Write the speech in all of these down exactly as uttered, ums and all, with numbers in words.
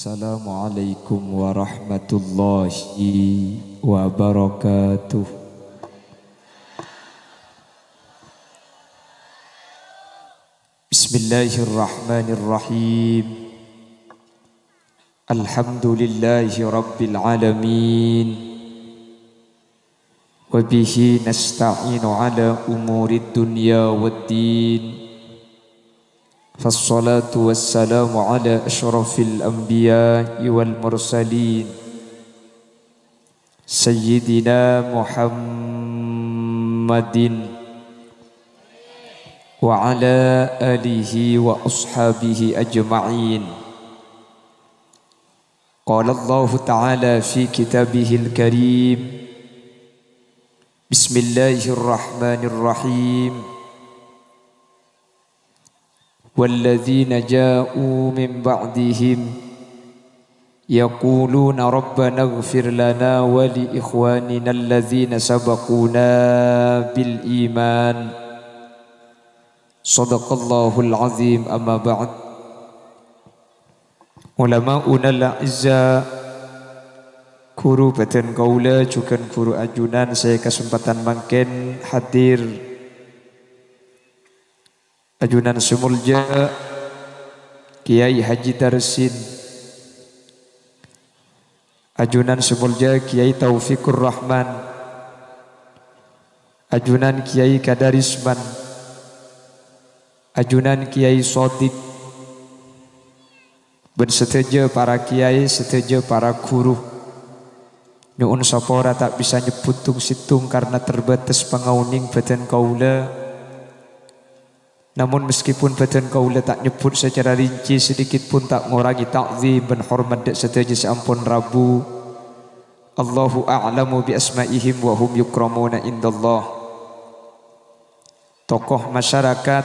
Assalamualaikum warahmatullahi wabarakatuh. Bismillahirrahmanirrahim. Alhamdulillahi rabbil alamin. Wa bihi nasta'inu ala umurid dunya wad din. Fassalatu wassalamu ala asyrafil anbiya'i wal mursalin, Sayyidina Muhammadin wa ala alihi wa ashabihi ajma'in. Qala Allahu ta'ala fi kitabihil karim, Bismillahirrahmanirrahim. Walladzina ja'u min ba'dihim yaquluna rabbana ighfir lana wa li ikhwanina alladzina sabaquna bil iman. Shadaqallahul azim, amma ba'd. Ulama'unal a'izza, ghuru bhâdhân kaulâ jhughân ghuru ajunan sè kasempadhân mangkèn hadir. Ajunan sè molja Kiai Haji Darsin, ajunan sè molja Kiai Taufikur Rahman, ajunan Kiai Kadarisman, ajunan Kiai Sodik, bân sadhâjâ para kiai, sadhâjâ para ghuru. Nyo'on sapora ta' bisa nyebbhut tong-settong karna terbatas pangaonèng bhâdhân kaulâ. Namon, meskipun bhâdhân kaulâ ta' nyebbhut sacara rinci, sedikit pun ta' ngorangè ta'zim bân hormat dâ' sadhâjâ sè ampon rabu. Allahu a'lamu bi asma'ihim wa hum yukramuna indallah. Tokoh masyarakat,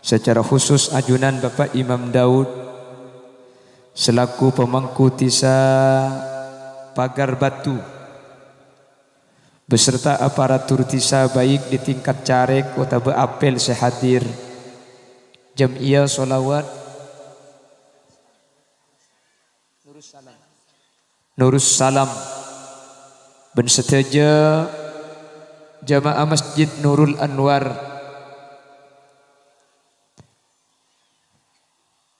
secara khusus ajunan Bapak Imam Daud selaku pemangku dhisa Pagar Batu, beserta aparatur dhisa baik di tingkat carèk otabâ apel sè hadir, jam'iyah sholawat Nurus Salam, Nurus Salam, bân sadhâjâ jamaah Masjid Nurul Anwar.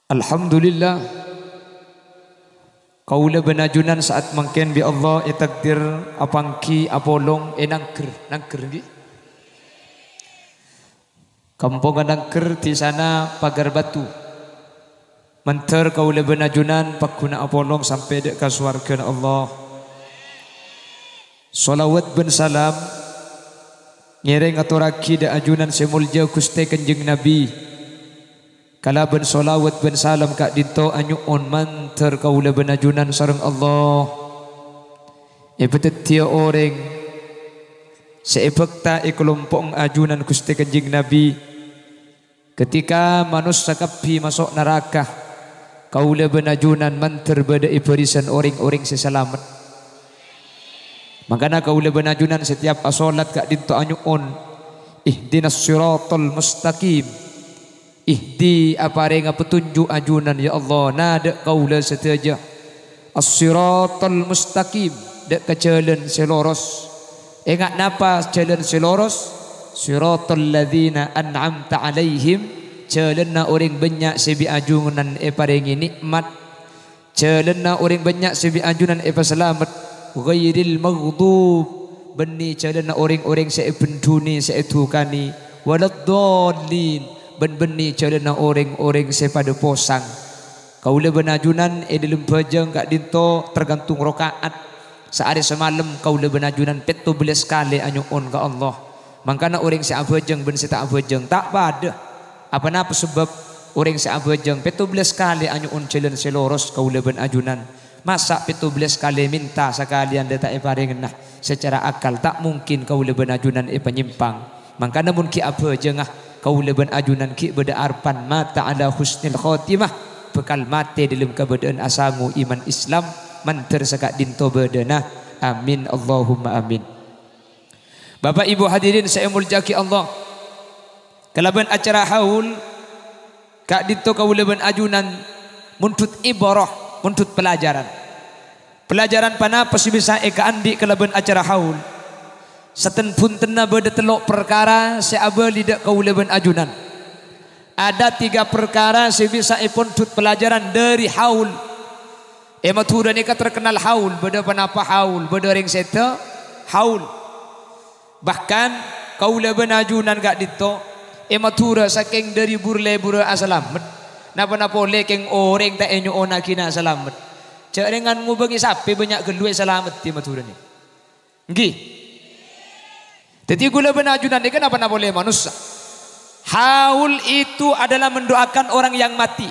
Alhamdulillah, kaulâ bân ajunan sa'at mangkèn bi' Allah ètakdir apangghi apolong è Nangghâr. Nangghâr, ngghi? Kampongnga Nangghâr, dhisana Pagar Batu. Mandhâr kaulâ bân ajunan pagghuna apolong sampè' dâ' ka sowarghâna Allah. Sholawat bân salam ngèrèng ngatorraghi dâ' ajunan sè molja Ghustè Kanjeng Nabi. Kalabân sholawat bân salam ka'dinto anyo'on mandhâr kaulâ bân ajunan sareng Allah èpadhâddhiyâ orèng sè èbhâkta è kalompo'na ajunan Ghustè Kanjeng Nabi. Ketika manossa kabbhi maso' naraka, kaulâ bân ajunan mandhâr bâdâ è barisan orèng-orèng sè salamet. Mangkana kaulâ bân ajunan setiap asholat ka'dinto anyo'on, "Ihdinas siratal mustaqim." Ihdi, aparènga petunjuk ajunan, ya Allah, na dâ' kaulâ sadhâjâ. As-siratal mustaqim, dâ' ka jhâlân sè loros. Enga' napa jhâlân sè loros? Siratal ladzina an'amta 'alaihim, jhâlânna orèng bânnya' sè bi' ajunan èparèngè nè'mat. Jhâlânna orèng bânnya' sè bi' ajunan èpasalamet, ghairil maghdub, bânnè jhâlânna orèng-orèng sè èbhendhunè, sè èdhukanè, waladdallin, bân bânnè jhâlânna orèng-orèng sè padâ posang. Kaulâ bân ajunan è dâlem bhâjâng ka'dinto tergantung raka'at. Saarè samalem kaulâ bân ajunan pètto bellâs kalè anyo'on ka Allah. Mangkana orèng sè abhâjâng bân sè ta' abhâjâng ta' padâ. Aponapa sabâb? Orèng sè abhâjâng pètto bellâs kalè anyo'on jhâlân sè loros kaulâ bân ajunan. Masa' pètto bellâs kalè mènta sakalèyan la ta' èparèngana? Sacara akal ta' mungkin kaulâ bân ajunan èpanyèmpang. Mangkana mon ghi' abhâjânga, kaulâ bân ajunan ghi' bâdâ arebbhân mata ala husnil khotimah, bhâkal matè dâlem kabâdâ'ân asango iman Islam, mandhâr saka'dinto bâdâna. Amin, Allahumma amin. Bapa' Ibu hadirin sè èmoljâ'aghi Allah, kalabân acara haul, ka'dinto kaulâ bân ajunan Mondhut ibarah, mondhut pelajaran. Pelajaran ponapa sè bisa èkaandi' kalabân acara haul? Saten-bhuntenna bâdâ tello' parkara sè abâli dâ' kaulâ bân ajunan. Ada tiga perkara sè bisa èpondhut pelajaran dâri haul. È Madhurâ nèka terkenal haul, bâdâ ponapa haul, bâdâ orèng sèdhâ haul. Bahkan, kaulâ bân ajunan ka'dinto è Madhurâ sakèng dâri bur-lebburâ asalamet, napa-napa polè kèng orèng ta' ènyo'onaghina salamet. Jhâ' rèng ngobângè sapè bânnya' ghâllu èsalameddhi Madhurâ nèka. Ènggi. Dhâddhi, kaulâ bân ajunan nèka napa-napa polè manossa. Haul itu adalah mendoakan orang yang mati.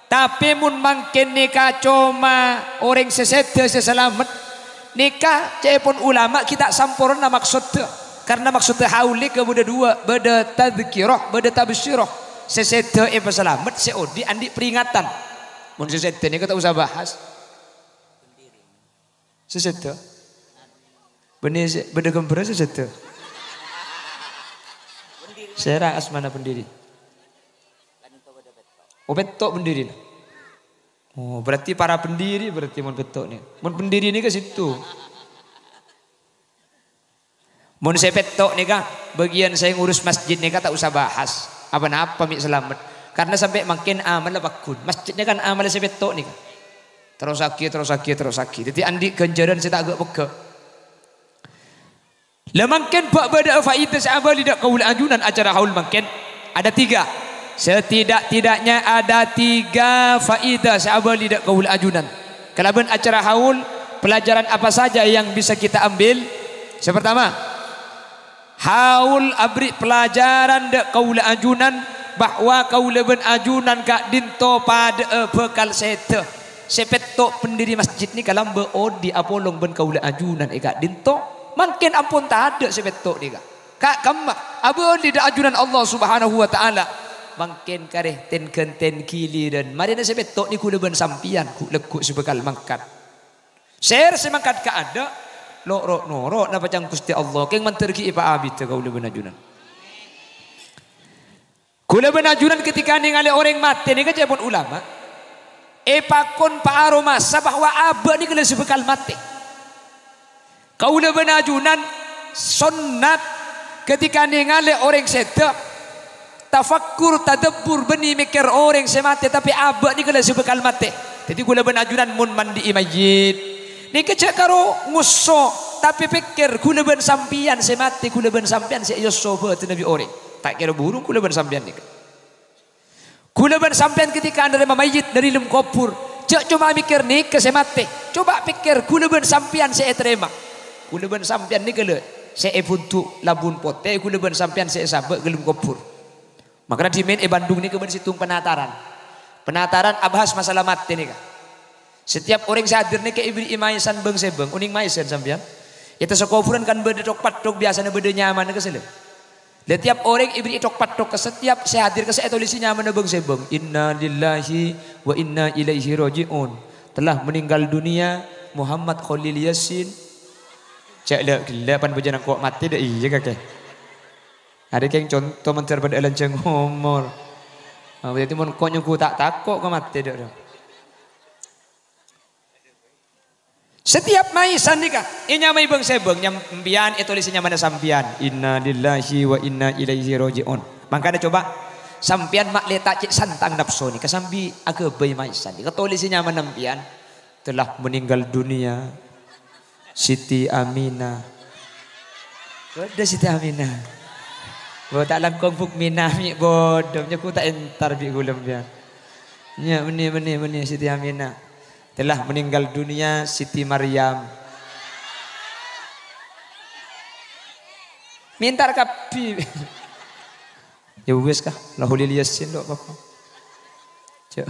Tapè mon mangkèn nèka coma orèng sè sèdhâ sè salamet, nèka ca'èpon ulama ghi' ta' samporna maksoddhâ. Karna maksoddhâ haul nèka bâdâ duwâ', bâdâ tadzkirah, bâdâ tabsyirah. Sè sèdhâ èpasalamet, sè odi' andi' peringatan. Mon sè sèdhâ nèka ta' osa bahas. Sè sèdhâ. Bânnè sè, bâdâ ghâmbhârrâ sè sèdhâ. Sèra asmana pendiri. Oh, pètto' pendirina. Oh, berarti para pendiri berarti mon pètto' nè. Mon pendiri nèka sèttong. Mon sè pètto' nèka, bâgiyân sè ngurus masjid nèka ta' osa bahas. Apa-napa mè' salamet. Karna sampè' mangkèn amalla paggun. Masjid nèka kan amalla sè pètto' nèka. Terrossaghi, terrossaghi, terrossaghi. Dhâddhi andi' ghânjhârân sè ta' ghâ'-pegghâ'. La mangkèn bâ'-, bâdâ'â faèda sè abâli dâ' kaulâ ajunan acara haul mangkèn? Ada tiga. Setidak-tidaknya ada tiga faèda sè abâli dâ' kaulâ ajunan. Kalabân acara haul, pelajaran apa saja yang bisa kita ambil? Sè partama, haul aberri' pelajaran dâ' kaulâ ajunan bahwa kaulâ bân ajunan ka'dinto padâ'â bhâkal sèdhâ. Sè pètto' pendiri masjid nèka lambâ' odi' apolong bân kaulâ ajunan è ka'dinto, mangkèn ampon tadâ' sè pètto' nèka. Ka-, kamma, abâli dâ' ajunan Allah Subhanahu wa Ta'ala. Mangkèn karè ten-ghântèn ghilirân. Marèna sè pètto' nèka kaulâ bân sampèyan, ghu-, lagghu' sè bhâkal mangkat. Sèr sè mangkat kaadâ', lo'-ro'-noro' napa ca'na Ghustè Allah, kèng mandhâr ghi' èpaabidhâ kaulâ bân ajunan. Kaulâ bân ajunan ketika nèngalè orèng matè nèka ca'èpon ulama, èpakon paaromasa bahwa abâ' nèka la sè bhâkal matè. Kaulâ bân ajunan sonnat ketika nèngalè orèng sèdhâ, tafakkur, tadabbur, bânnè mèkkèr orèng sè matè, tapè abâ' nèka la sè bhâkal matè. Dhâddhi kaulâ bân ajunan mon mandi'i mayyit, nèka jhâ' karo ngosso, tapè pèkkèr kaulâ bân sampèyan sè matè, kaulâ bân sampèyan sè èosso bâdâna bi' orèng. Ta' kèra burung kaulâ bân sampèyan nèka. Kaulâ bân sampèyan ketika narèma mayyit dâri lem kobhur, jhâ' coma mèkkèr nèka sè matè. Coba pèkkèr kaulâ bân sampèyan sè ètarèma. Kaulâ bân sampèyan nèka la sè èbundu' labun potè, kaulâ bân sampèyan sè èsabâ' ka lem kobhur. Mangkana dhimèn è Bandung nèka bâdâ sèttong penataran. Penataran abahas masalah matè nèka. Setiap orèng sè hadir nèka èberri'i maèsan bâng-sèbâng. Onèng maèsan sampèyan? È attas kobhurân kan bâdâ thok-pathok, biyasana bâdâ nyamana ka sèlè. Lah, tiap orèng èberri'i thok-pathok, ka setiap sè hadir ka sè ètolèsè nyamana bâng-sèbâng. "Inna lillahi wa inna ilaihi raji'un. Telah meninggal dunia Muhammad Khalil Yasin." Cè' la ghellâ' pan bâjâna engko' matè dâ' iyâ kakè. Arèya kèng conto mandhâr padâ lanjhâng omor. Ah, dhâddhi mon engko' nyongghu ta' tako' ka matè dâ' rèya. Setiap maèsan nèka ènyamaè bâng-sèbâng, nyam-, sampèyan ètolèsè nyamana sampèyan. Inna lillahi wa inna ilaihi raji'un. Mangkana coba sampèyan ma'lè ta' cè' santang napso nèka sambi aghâbây maèsan nèka, tolèsè nyamana sampèyan. Telah meninggal dunia Siti Aminah. Bâdâ Siti Aminah. Bo ta' langkong Mukminah mè' bâdâ, nyongghu ta' entar bi' ghulâ sampèyan. Nya, bânnè, bânnè, bânnè Siti Aminah. Telah meninggal dunia Siti Maryam. Mè' entar kabbhi. Ya wis kah, la Khalil Yasin dok apa? Cek.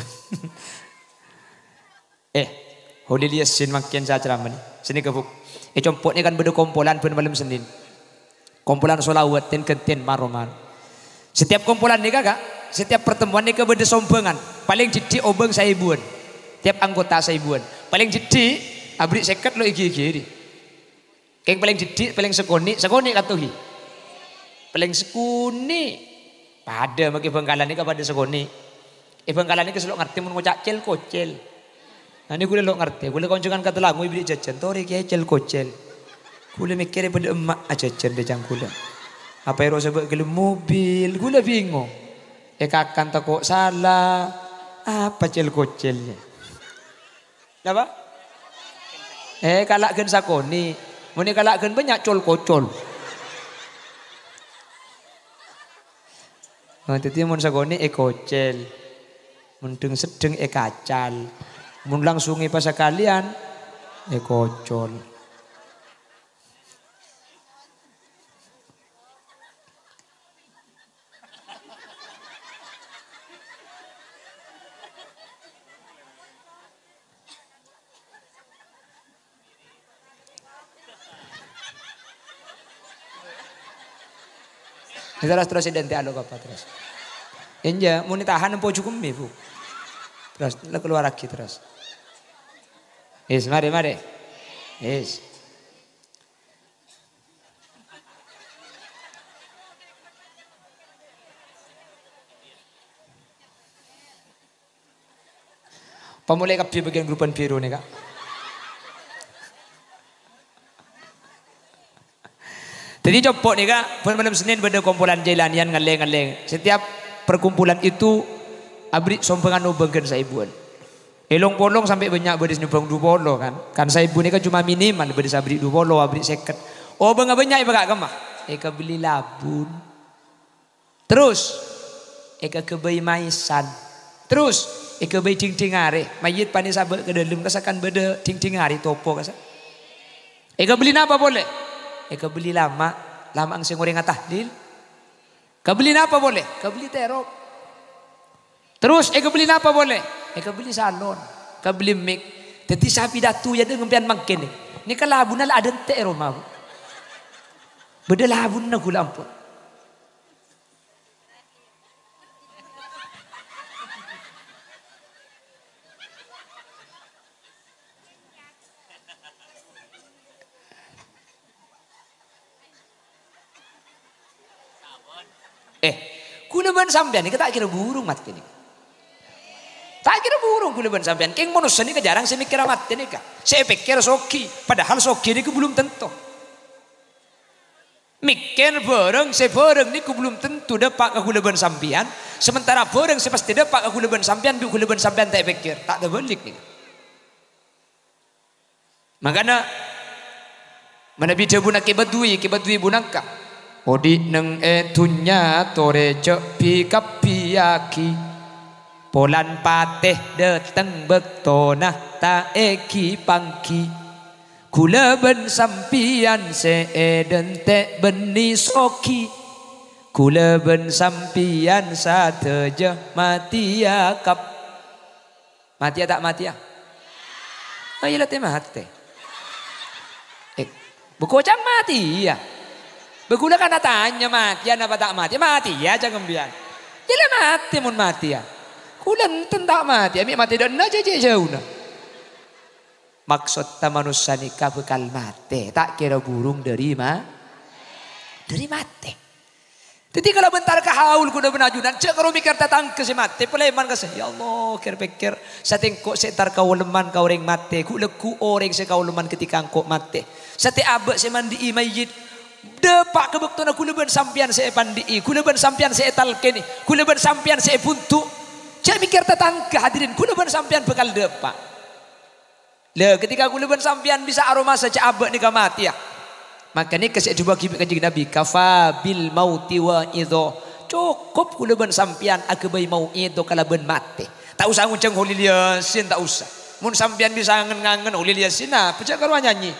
Eh, Khalil Yasin mangkèn sè acaramana. Sè nèka, Bu. È compo' nèka kan bâdâ kompolan bân malem Senin. Kompolan sholawat, ten-ghântèn maroman. Setiap kompolan nèka, Kak, setiap pertemuan nèka bâdâ sombhângan. Palèng jhidhi' obâng saèbuwân. Tiap anggota saèbuwân. Palèng jhidhi', aberri' sèket lo' èghi-èghi. Kèng palèng jhidhi', palèng sakonè', sakonè' kanto ghi. Palèng sakonè'. Padâ makè Bhângkalan nèka padâ sakonè'. È Bhângkalan nèka sè lo' ngartè mon ngoca' cèl-kocèl. Nah, nèka ghulâ lo' ngartè, ghulâ konjhângan katella'an ngoy bâli jhâjhân, torè kèya cèl-kocèl. Ghulâ mèkkèrè padâ emma' ajhâjhân dhâjâng ghulâ. Apa èro sabâ' ghellem mobil, ghulâ bingong. Èkakan tako' sala, apa cèl-kocèl, yâ? Napa? Eh, kala' ghân sakonè'. Mon èkala' ghân bânnya' col-kocol. Oh, dhâddhi mon sakonè' èkocèl. Mon dhâng-seddhâng èkacal. Mon langsung èpasakalèyan, èkocol. Terros, terros, identik alo apa terros? Enja', mon tahan empo jhukum, Bu. Terros, la keluar lagi terros. Yes, mari, mari. Yes. Pamolaè kabbhi bâgiyân grupan biru nèka. Dhâddhi, compo' nèka, bân malem Sennèn bâdâ kompolan Jailaniyan ngallè-ngallè. Setiap perkumpulan itu aberri' sombhângan obâng ghân saèbuwân. È long-polong sampè' bânnya' bâdâ sè nyombhâng du polo, kan. Kan saèbu nèka coma minimal, bâdâ sè aberri' du polo, aberri' sèket. Obângnga bânnya' èpakka' kemma? Èkabelli labun. Terros, èkaghâbây maèsan. Terros, èghâbây dhingdhing arè. Mayyit panè sabâ' ka dâlem, kasakan bâdâ dhingdhing arè topo, kasa-, èkabelli napa polè? Èkabelli lama', lama'an sè orèng atahlil. Kabelli napa polè? Kabelli terop. Terros èkabelli napa polè? Èkabelli salon, kabelli mik. Dhâddhi sapidato yâ dhâng empèyan mangkèn nè. Nèka labunna la adânte' è roma, Bu. Bâdâ labunna ghulâ ampon. Eh, ghulâ bân sampèyan nèka ta' kèra burung matè nèka. Ta' kèra burung ghulâ bân sampèyan. Kèng manossa nèka jhârâng sè mèkkèra matè nèka. Sè èpèkkèr soghi, padahal soghi nèka belum tentu. Mèkkèr bhârâng sè bhârâng nèka belum tentu dâpa' ka ghulâ bân sampèyan, sementara bhârâng sè pastè dâpa' ka ghulâ bân sampèyan, bi' ghulâ bân sampèyan ta' èpèkkèr, ta' tabâlik nèka. Mangkana, manabi dhâbuna Kè Badwi, Kè Badwi bunangka, "Odi' neng è dhunnya torè jhâ' bi-kabbiyâghi. Polana patè dâteng bâktona ta' èghi-pangghi. Ghulâ bân sampèyan sè èdânte' bânnè soghi. Ghulâ bân sampèyan sadhâjâ matèya kap-" Matèya ta' matèya? Ayo la tè matè. Eh, bâ' koca'na matèya. Bâ' ghulâ kan atanya matèya napa ta' matèya? Matèya ca'na empèyan. Yâ la matè mon matèya. Ghulâ enten ta' matèya, mè' matè dâ' enna' cè'-cè' jhâuna. Maksodda manossa nèka bhâkal matè, ta' kèra burung dâri ma-, dâri matè. Dhâddhi, kalabân entar ka haul ghulâ bân ajunan, jhâ' karo mèkkèr tatangghâ sè matè, palèman ka sè, "Ya Allah, kèr-pèkkèr, satèngko' sè entar kaolemman ka orèng matè, ghu'-lagghu' orèng sè kaolemman ketika engko' matè. Satè abâ' sè mandi'i mayyit, dâpa' ka bâktona ghulâ bân sampèyan sè èpandi'i, ghulâ bân sampèyan sè ètalkènè, ghulâ bân sampèyan sè èbhunto. Jhâ' mèkkèr tatangghâ, hadirin, ghulâ bân sampèyan bhâkal dâpa'." La, ketika ghulâ bân sampèyan bisa aromasa jhâ' abâ' nèka matèya. Maka nèka sè èdhâbuwâghi bi' Kanjeng Nabi, "Kafa bil mauti wa'idho." Cokop ghulâ bân sampèyan aghâbây mau'idho kalabân matè. Ta' osa ngonjhâng Kholil Yasin, ta' osa. Mon sampèyan bisa ngen-ngangen Kholil Yasin, apa jhâ' karowa nyanyi?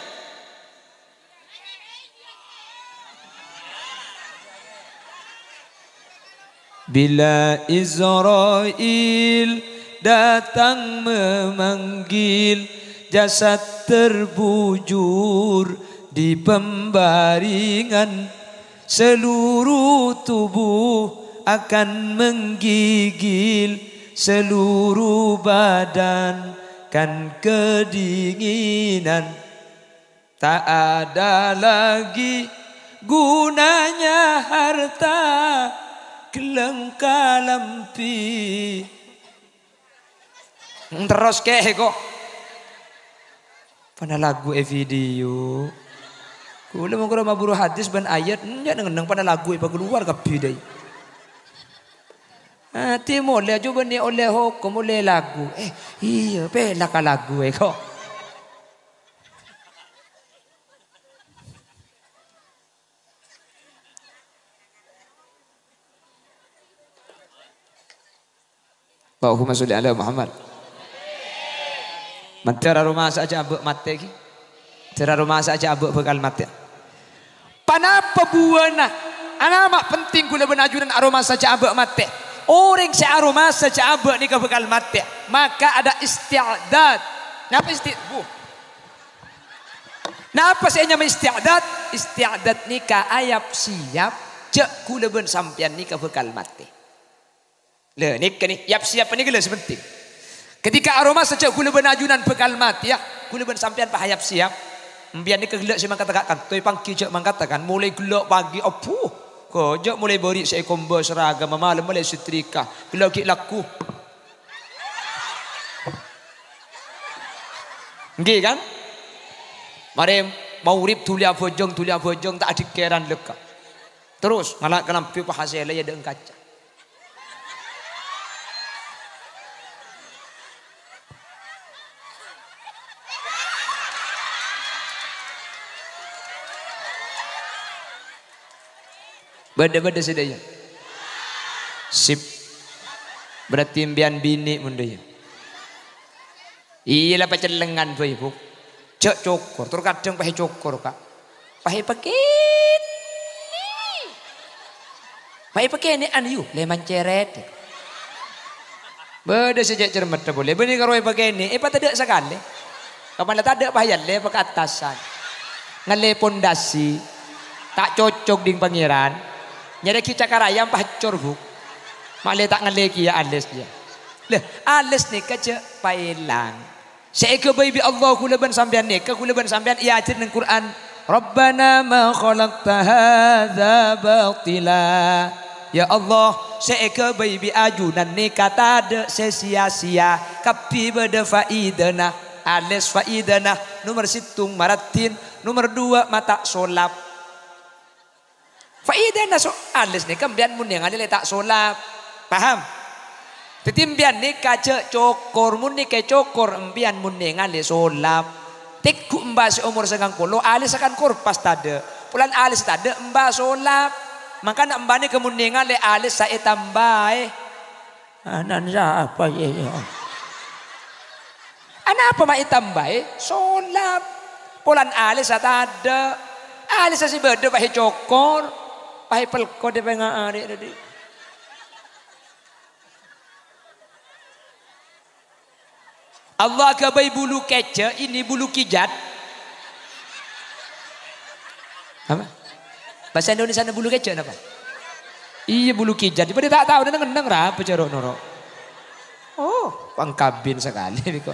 Bila Israil datang memanggil, jasad terbujur di pembaringan, seluruh tubuh akan menggigil, seluruh badan kan kedinginan. Tak ada lagi gunanya harta, ghellâ' kalambhi. Terros kè, kok. Pana lagu è video. Kaulâ mon karo maburu hadis bân ayat, enjâ' neng-enneng pana lagu è pakalowar kabbhi dâi. Ati molè, jhubâ' nè' ollè hokom, ollè lagu. Eh, iyâ, pèlak ka lagu è, kok. Allahumma sholli ala Muhammad. Mandhâr aromasa jhâ' abâ' matè ghi. Mandhâr aromasa jhâ' abâ' bhâkal matè. Ponapa buwâna? Anapa penting kaulâ bân ajunan aromasa jhâ' abâ' matè? Orèng sè aromasa jhâ' abâ' nèka bhâkal matè. Maka ada isti'dad. Napa isti-, bu. Napa sè ènyamaè isti'dad? Isti'dad nèka ayap-siyap jhâ' kaulâ bân sampèyan nèka bhâkal matè. Lha, nèka nè, yap-siyap nèka lho sè penting. Ketika aromasa jhâ' kaulâ bân ajunan bhâkal matè, ya, kaulâ bân sampèyan pas ayap-siyap. Sampèyan nèka ghellâ' sè mangkata ka' kanto, èpangghi jhâ' mangkata kan, molaè ghellâ' pagi, abbhu. Kok jhâ' molaè bâri' sè èkombâ seragam, malem molaè setrika, ghellâ' ghi' lagghu. Ènggi kan? Marè maghrib dhuli abhâjâng, dhuli abhâjâng, ta' adhikèran lèkka. Terros ngala' kalambhi pas hasèlla ya dâ' kaca. Bâdâ-bâdâ sadhâjâ. Sip. Berarti sampèyan binè' mon dâjâ. Iyâ la pacellengan bhâi, Bu. Jhâ' cokor, terros kadhâng pas ècokor, Ka'. Pas èpakènè'. Pas èpakènè' anu, yu, lè mancèrèt. Bâdâ sè jhâ' cermetta polè, bânnè karo èpakènè', èpatadâ' sakalè. Kapan la tadâ' pas èyallè pakattasan. Ngallè pondasi. Ta' cocok ding Pangèran. Nyarè ghi' cakar ayam pas cor, Bu. Ma'lè ta' ngallè kèya alès kèya. Lha, alès nèka jhâ' paèlang. Sè èghâbây bi' Allah kaulâ bân sampèyan nèka, kaulâ bân sampèyan èajhâr neng Qur'an, "Rabbana ma khalaqta hadza batila." Ya Allah, sè èghâbây bi' ajunan nèka tadâ' sè sia-sia, kabbhi bâdâ faidana. Alès faidana, nomer sèttong maraddhin, nomer duwâ' ma' ta' solap. Faidana so-, alès nèka sampèyan mon nèngalè lè ta' solap. Paham? Dhâddhi sampèyan nèka jhâ' cokor, mon nèka cokor sampèyan mon nèngalè solap. Tèngghu emba sè omor sangang polo, alès kan korpas tadâ'. Polana alès tadâ', emba solap. Mangkana emba nèka mon nèngalè alès sè ètambâi. Anan sapa, yâ? Anapa ma' ètambâi? Solap. Polana alès tadâ'. Alès sè bâdâ pas ècokor, pas èpelkot è pengnga arè' dhâddhi. Allah aghâbây bulu kèjhâ', ini bulu kijat. Apa? Bhâsa Indonesiana bulu kèjhâ' napa? Iyâ, bulu kijat. Padâ ta' tao, neng-enneng ra, apa cè' ro'-noro'. Oh, pangkabin sakalè, biko.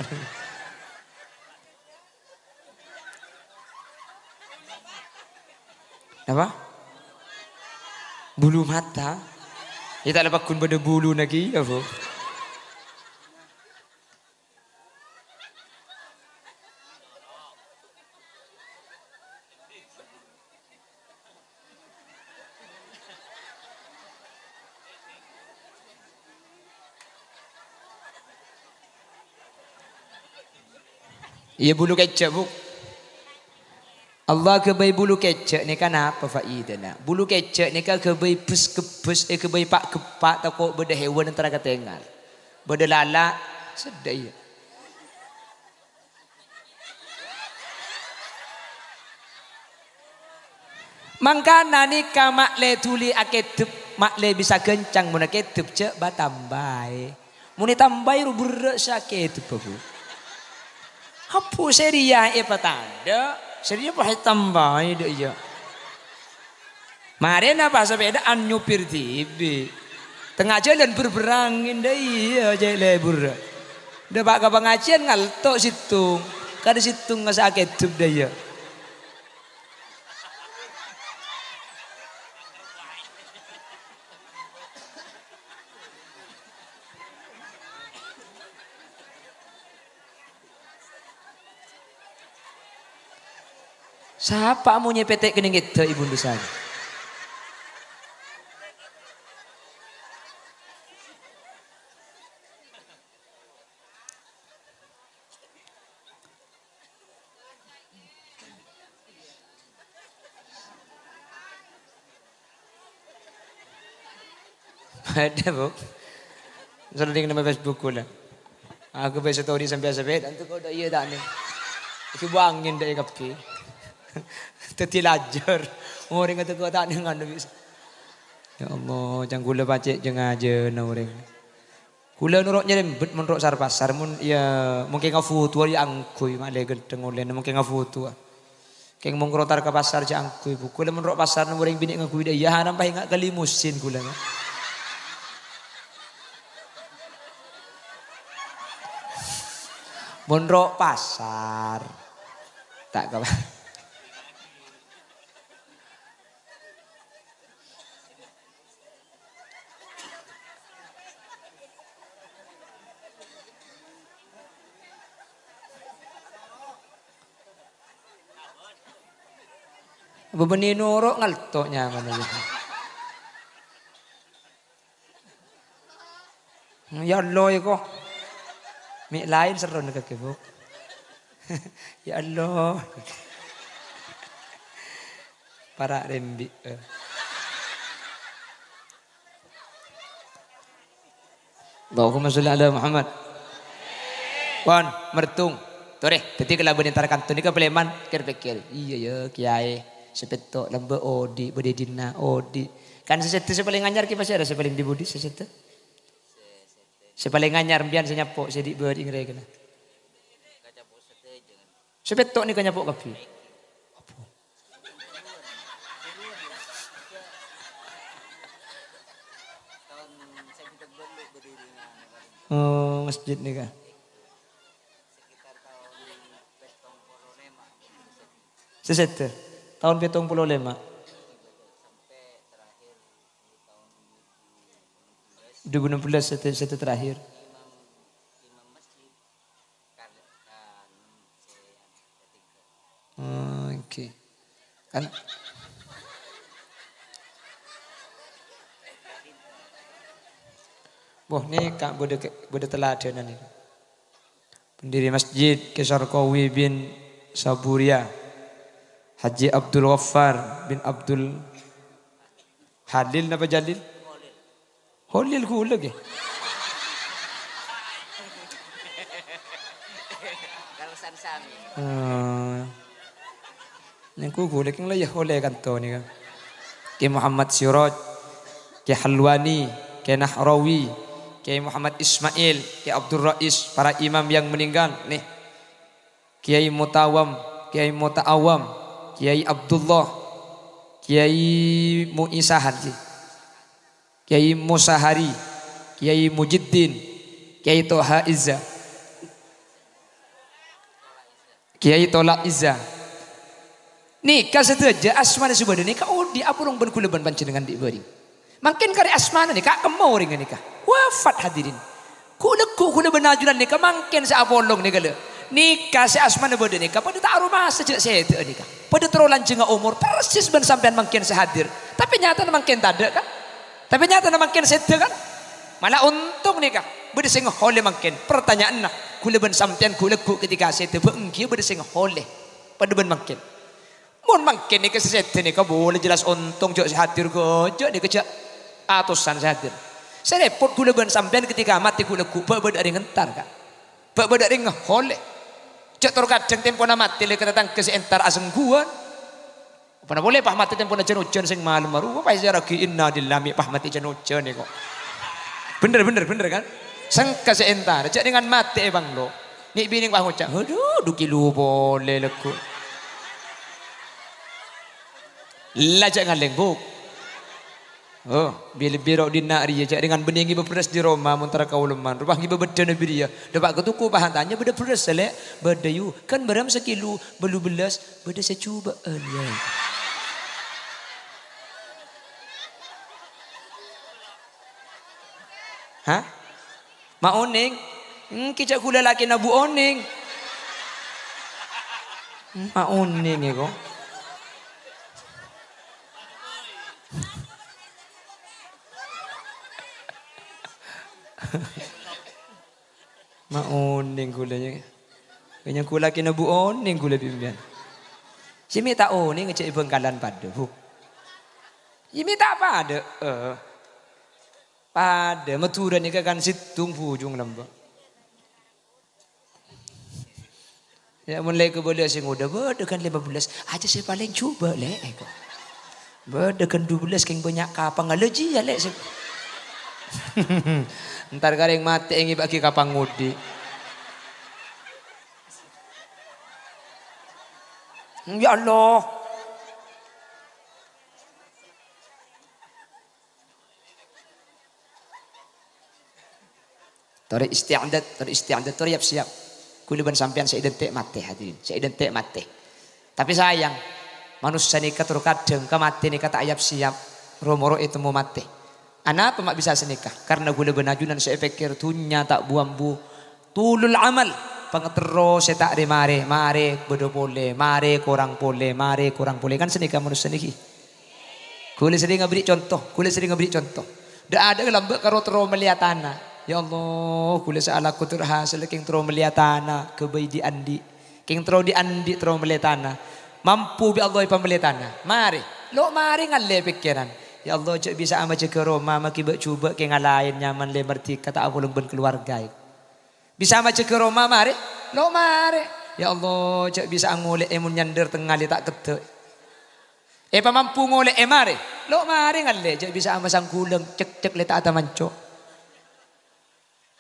Napa? Bulu mata. Yâ, ta' la pagghun bâdâ buluna kèya, Bu. Iyâ, bulu kèjhâ', Bu. Allah aghâbây bulu kèjhâ' nèka napa faidana? Bulu kèjhâ' nèka aghâbây bhâs-kebbhâs, èghâbây pa'-geppa', tako' bâdâ hèwan èntar katèngal. Bâdâ lala', sedda iyâ. Mangkana nèka ma'lè dhuli akèdep, ma'lè bisa ghâncang mon akèdep jhâ' batambâi. Mon ètambâi ro berrâ' sè akèdep, Bu. Abu sè rèya èpatadâ', sè rèya pas ètambâi dâ' iyâ. Marèna pas sapèdaan nyopir dhibi'. Tengnga jhâlân bher-bherrangèn dâ' iyâ, cè' lebur. Dâpa' ka pangajiân ngalto' sèttong. Kadâ sèttong ngasa akèdep dâ' iyâ. Sapa amonyè pètè' kennèng èdâ' è bhundusan? Bâdâ, Bu. Sering nèng Facebook kaulâ. Aku bâi story sampè' sapèdhâ, antu kodhu iyâ ta' nèng. Iki bângèn dâ' kabbhi. Dâddhi lajâr. Orèng teko ta' nèng anu bisa. Ya Allah, ca'na kaulâ pacè' jâ-ngajâna orèng. Kaulâ noro' nyarembet mon ro' sar-pasar, mon, iyâ, mon kèng ngafotoa iyâ angghuy, ma'lè ghântheng ollèna, mon kèng ngafotoa. Kèng mon ro' tar ka pasar jâ' angghuy, Bu. Kaulâ mon ro' pasar nèmmo orèng binè' ngangghuy dâ' iyâ, haram paènga' ka limusin kaulâ, Pak. Mon ro' pasar, ta' ka Bâbânnè noro' ngalto' nyamana, yâ. Ya Allah, iko. Mè' laèn serrona kakè, Bu. Ya Allah. Para' rembi', eh. Allahumma sholli ala Muhammad. Pon, mertung. Torè, dâddhi kalabân entar kanto nèka palèman, kèr-pèkkèr. Iyâ, yâ, kèyaè. Sè pètto' lambâ' odi', bâdâ è dinna' odi'. Kan sè sèdhâ sè palèng anyar kè pasèra sè palèng dhi-budhi sè sèdhâ? Sè palèng anyar mbiyan sè nyapo', sè dhi' bâri' ngrèkana. Sè pètto' nèka nyapo' kabbhi. Oh, masjid nèka. Sè sèdhâ. Taon pèttong polo lèma'. Dua ribu enam belas sèdhâ, sèdhâ terakhir. Oh, oke. Kan. Boh, nèka bâdâ ke-, bâdâ taladhâna nèka. Pendiri masjid, Kè Sarkowi bin Saburia, Haji Abdul Ghaffar bin Abdul Halil napa Jalil? Holil kaulâ, ghi. Kalau san sami. Eh, nèko kaulâ kèng la iyâ ollè kanto nèka. Kè Muhammad Siraj, Kè Halwani, Kè Nahrawi, Kè Muhammad Ismail, Kè Abdul Rais, para imam yang meninggal, nih. Kiai Mutawam, Kiai Muta'awam, Kiai Abdullah, Kiai Mu'isahan, sih. Kiai Musahari, Kiai Mujiddin, Kiai Toha Izza, Kiai Tola Izza. Nèka sadhâjâ asmana sè bâdâ nèka odi' apolong bân kaulâ bân panjhennengngan dhi' bâri'. Mangkèn karè asmana nèka kemma orèngnga nèka. Wafat, hadirin. Ghu'-lagghu' kaulâ bân ajunan nèka mangkèn sè apolong nèka, lho. Nèka sè asmana bâdâ nèka padâ ta' aromasa jâ' sèdhâ'â nèka. Padâ terro lanjhângnga omor, persis bân sampèyan mangkèn sè hadir. Tapè nyatana mangkèn tadâ', kan? Tapè nyatana mangkèn sèdhâ, kan? Mala ontong nèka, bâdâ sè ngaollè mangkèn. Pertanyaanna, kaulâ bân sampèyan ghu'-lagghu' ketika sèdhâ bâ' ènggi bâdâ sè ngaollè. Padâ bân mangkèn. Mon mangkèn nèka sè sèdhâ nèka polè jelas ontong jâ' sè hadir ghâjâ nèka jâ' atosan sè hadir. Sè rèpot kaulâ bân sampèyan ketika matè ghu'-lagghu' bâ' bâdâ orèng entar, Ka'. Bâ' bâdâ orèng ngaollè. Jâ' tor kadhâng tempona matè lè ka tatangghâ sè entar asengguwân. Apana polè pas matè tempona jân-ojân sèng malem arowa pas èzaraghi innalillahi pas matè jân-ojân nèko. Bhender, bhender, bhender kan? Sengka sè entar, jâ' dengan matè è banglo. Nè' binèng pas ngoca', "Adhu, dhu kilo polè lagghu'." La jâ' ngalèng, Bu. Oh, bi-, lebbi ro' dinna' rèya, jâ' dengan bânnè ngibâ bherrâs dâri roma, mon tara kaoleman. Ropa ngibâ bâddhâna bi' rèya. Dâpa' ka toko, pas atanya, "Bâdâ bherrâs, Lè'?" "Bâdâ, yu." "Kan bârâmma sakilo?" "Bâllu bellâs." "Bâdâ sajubâ'ân, yâ." Hah? Ma' onèng? Ènggi jâ' ghulâ lakèna Bu Onèng. Ma' onèng è ko. Ma' onèng ghulâ, yâ. Kèng ghulâ kènè bu onèng ghulâ bi' sampèyan. Sè mè' ta' onèng jhâ' è Bhângkalan padâ, Bu. Sè mè' ta' padâ, eh. Padâ, Madhurâ nèka kan sèttong bhujung lambâ'. Yâ, mon lè' kabâlâ sè ngodâ, bâdâ kan lèma bellâs. Ajâ sè palèng jhubâ', Lè', èko. Bâdâ kan dubellâs, kèng bânnya' kapang. Alâ jiyâ, Lè', sè. Entar karèng matè èngèbâ'aghi kapang ngodhi. Ya Allah. Torè isti'dad, torè isti'dad, torè yap-siyap. Ghulâ bân sampèyan sè èdhânte' matè, hadirin, sè èdhânte' matè. Tapè sayang, manossa nèka terkadhâng ka matè nèka ta' yap-siyap, ro-moro ètemmo matè. Anapa ma' bisa sanèka? Karna ghulâ bân ajunan sè èpèkkèr dhunnya ta' bu-ambu, tulul amal, pangaterro sè ta' rè-marè, marè bâdâ polè, marè korang polè, marè korang polè. Kan sanèka manossa nèka. Ghulâ serrèng aberri' conto, ghulâ serrèng aberri' conto. Dâ'-adâ' lambâ' karo terro mellèya tana. Ya Allah, ghulâ sè alako terro hasèlla kèng terro mellèya tana, ghâbây dhi'-andhi'. Kèng terro dhi'-andhi' terro mellè tana. Mampu bi' Allah èpamellè tana. Marè, lo' marè ngallè pèkkèran. Ya Allah, jhâ' bisa amajâgâ roma, maghibâ jhubâ' kèng alaèn nyaman lè mardhika ta' apolong bân kaluwarga. Bisa majâgâ roma marè, lo' marè. Ya Allah, jhâ' bisa angolè'è mon nyandher tengnga lè ta' keddhâ'. Èpamampu ngolè'è marè, lo' marè ngallè, jhâ' bisa amasang ghulâng, cekcek lè ta' atamanco'.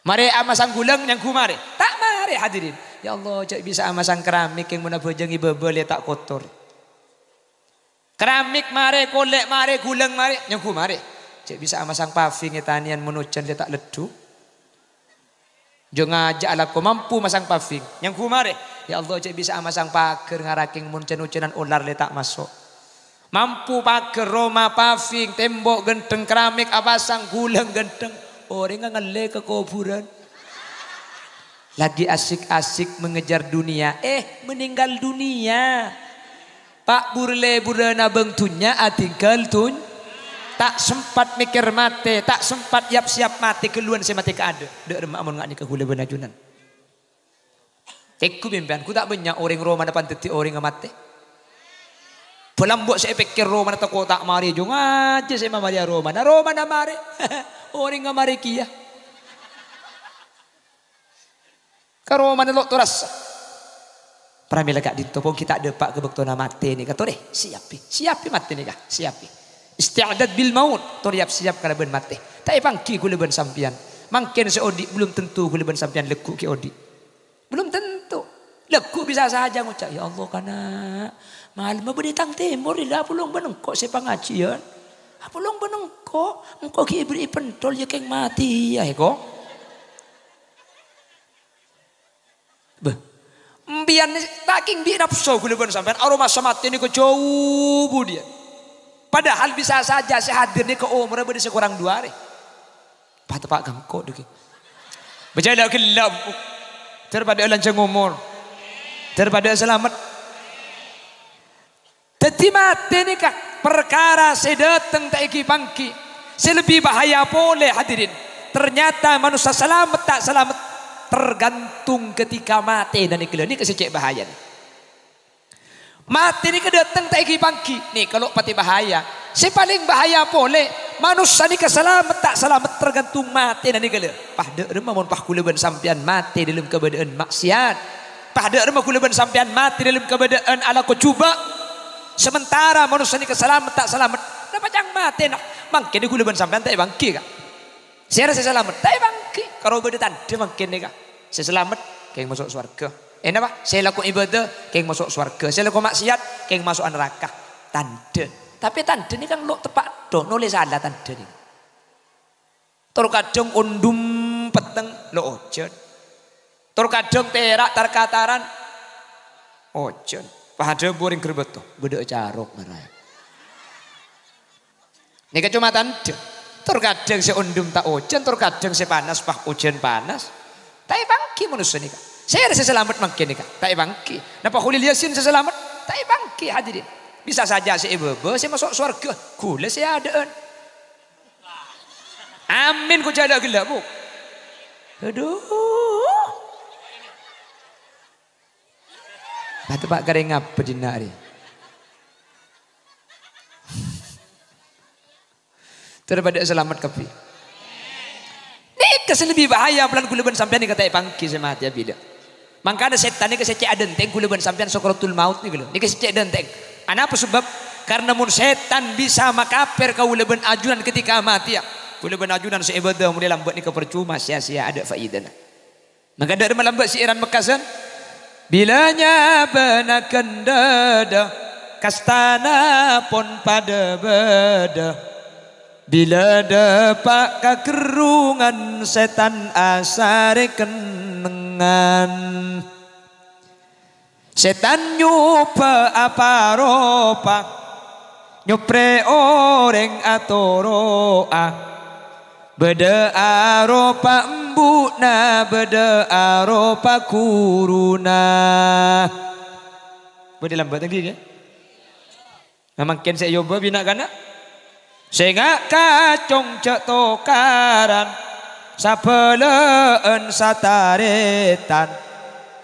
Marè amasang ghulâng nyangghu marè, ta' marè hadirin. Ya Allah, jhâ' bisa amasang keramik kèng mon abhâjâng è bâbâ lè ta' kotor. Keramik marè, kolè' marè, ghulâng marè, nyangghu marè. Jhâ' bisa amasang paving è tanèyan mon ojhân lè ta' leddhu. Jhâ' ngajhâ' alako mampu masang paving, nyangghu marè. Ya Allah, jhâ' bisa amasang paghâr ngara kèng mon jhân-ojhânan olar lè ta' maso'. Mampu paghâr, roma, paving, tembok ghântheng, keramik apasang, ghulâng ghântheng. Orèngnga ngallè ka kobhurân. Lagi asik-asik mengejar dunia, eh, meninggal dunia. Pa' bur-lèburrâna bâng dhunnya adhingghâl dhun-, ta' sempat mèkkèr matè, ta' sempat yap-siyap matè, ghâlluwân sè matè kaadâ'. Dâ' remma mon nga' nèka ghulâ bân ajunan. Tèngghu pèmpèyan, ghu ta' bânnya' orèng romana pandhâddhi orèngnga matè. Bâlâmbo' sè èpèkkèr romana tako' ta' marè, jhung ajâ sè mamarèya romana, romana marè. Orèngnga marè kèya. Ka romana lo' torassa. Pramèla ka'dinto ponggi ta' dâpa' ka bâktona matè nèka, torè, siyapi, siyapi matè nèka, siyapi. Isti'dad bil maut, torè yap-siyap kalabân matè. Ta' èpangghi ghulâ bân sampèyan. Mangkèn sè odi' belum tentu ghulâ bân sampèyan lagghu' ghi' odi'. Belum tentu. Lagghu' bisa saja ngoca', "Ya Allah, kana', malemma bâdâ è tang tèmor, lè, apolong bân engko' sè pangajiyân. Apolong bân engko', engko' ghi' èberri'i pentol, yâ kèng matèya, èko." Bâh. Empèyan ta' kèng bi' napso ghulâ bân sampèyan, aromasa matè nèko jhâu budiyân. Padahal bisa saja sè hadir nèko omorra bâdâ sè korang du arè. Pateppa' gangko' dhâggi'. Bâjâlâ ghellâ'. Dâripadâ lanjhâng omor. Dâripadâ salamet. Dhâddhi matè nèka parkara sè dâteng ta' ènggi-pangghi, sè lebbi bahaya polè, hadirin. Ternyata manossa salamet ta' salamet tergantung ketika matèna nèka, lho, nèka sè cè' bahayana. Matè nèka dâteng ta' ènggi-pangghi, nèka lo' patè bahaya. Sè palèng bahaya polè, manossa nèka salamet ta' salamet tergantung matèna nèka, lho. Pas dâ' remma mon pas ghulâ bân sampèyan matè dâlem kabâdâ'ân ma'siyat. Pas dâ' remma ghulâ bân sampèyan matè dâlem kabâdâ'ân alako jhubâ'. Sementara manossa nèka salamet ta' salamet, napa ca'na matèna? Mangkèn ghulâ bân sampèyan ta' èpangghi, Ka'. Sèra sè salamet, ta' èpangghi. Karo bâdâ tandhâ mangkèn nèka. Sè salamet, kèng maso' sowarghâ. Eh, napa? Sè lako ibadah, kèng maso' sowarghâ. Sè lako ma'siyat, kèng maso'a naraka. Tandhâ. Tapè tandhâ nèka lo' teppa' dâ', nolè sala tandhâ nèka. Tor kadhâng ondhum petteng lo' ojhân. Tor kadhâng tèra' tar-kataran ojhân. Padâ bu orèng Garbâto, bâdâ carok mara. Nèka coma tandhâ. Tor kadhâng sè ondhum ta' ojhân, tor kadhâng sè panas pas ojhân panas. Ta' èpangghi manossa nèka. Sèra sè salamet mangkèn nèka, ta' èpangghi. Napa Kholil Yasin sè salamet? Ta' èpangghi, hadirin. Bisa saja sè è bâbâ sè maso' sowarghâ, ghulâ sè adâ'ân. Amin, ko' jhâ' ghellâ', Bu. Adhu. Bâto, Pa', karè ngapa dinna' arè? Terro padâ salamet kabbhi. Nèka sè lebbi bahaya, polana kaulâ bân sampèyan nèka ta' èpangghi sè matè abidhâ. Mangkana sètan nèka sè cè' adhântèng kaulâ bân sampèyan sakaratul maut nèka lho. Nèka sè cè' adhântèng. Anapa sabâb? Karna mon sètan bisa makapèr kaulâ bân ajunan ketika matèya, kaulâ bân ajunan sè ibâdâ molaè lambâ' nèka parcoma, sia-sia, adâ' faidana. Mangkana dâ' remma lambâ' syi'ran Mekkasan. Bilâ nyabâna ghândhâdhâ, kastana pon padâ bâdâ. Bilâ dâpa' ka gherrungan, sètan asarè kennengngan. Sètan nyobâ apa-ropa, nyoprè orèng atoro'a. Bâdâ aropa embu'na, bâdâ aropa ghuruna. Bâdâ lambâ' tadi, ya? Nah, mangkèn sè èobâ bi' na'-kana'. Sènga' kacong jhâ' tokaran, sabâlâ'ân satarètan.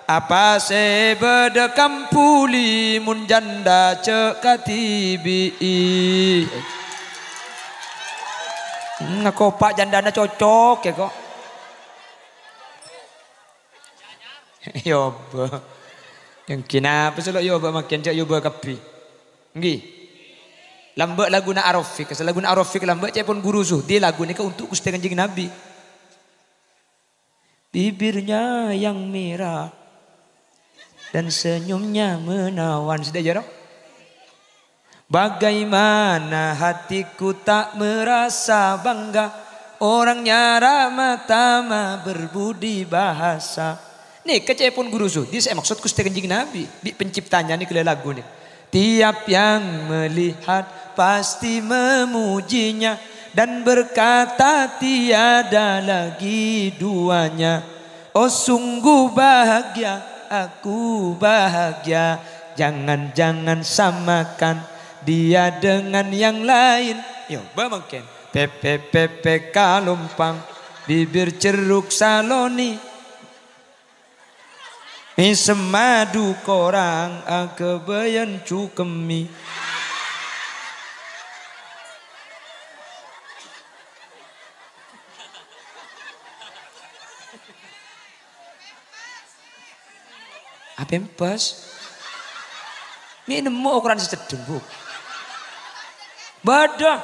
Apa sè bâdâ kambhuli mon jhândhâ jhâ' kadhibi'i. Ngako pa' jhândhâna cocok, ya, kok. Èobâ. Ènggi napa sè lo' èobâ mangkèn, jhâ' èobâ kabbhi. Ènggi. Lambâ' laguna Ar-Rafiq. Laguna Ar-Rafiq lambâ' ca'èpon Ghuru Suhdi, lagu nèka untuk Ghustè Kanjeng Nabi. Bibirnya yang merah dan senyumnya menawan. Sè dâjâ, ro? Bagaimana hatiku tak merasa bangga, orangnya ramah tamah berbudi bahasa. Nèka ca'èpon Ghuru Suhdi sè èmaksod Ghustè Kanjeng Nabi, bi' penciptanya nèka lè lagu nè. Tiap yang melihat pasti memujinya dan berkata tiada lagi duanya. Oh, sungguh bahagia, aku bahagia. Jangan-jangan samakan dia dengan yang lain. Èobâ mangkèn. Pèpè, pèpè kalompang, bibir jeruk saloni. Mèsem madu korang, aghâbâyân cukemmi. Apèmpes? Mè' nemmo okoran sè cèddheng, Bu. Bâdâ.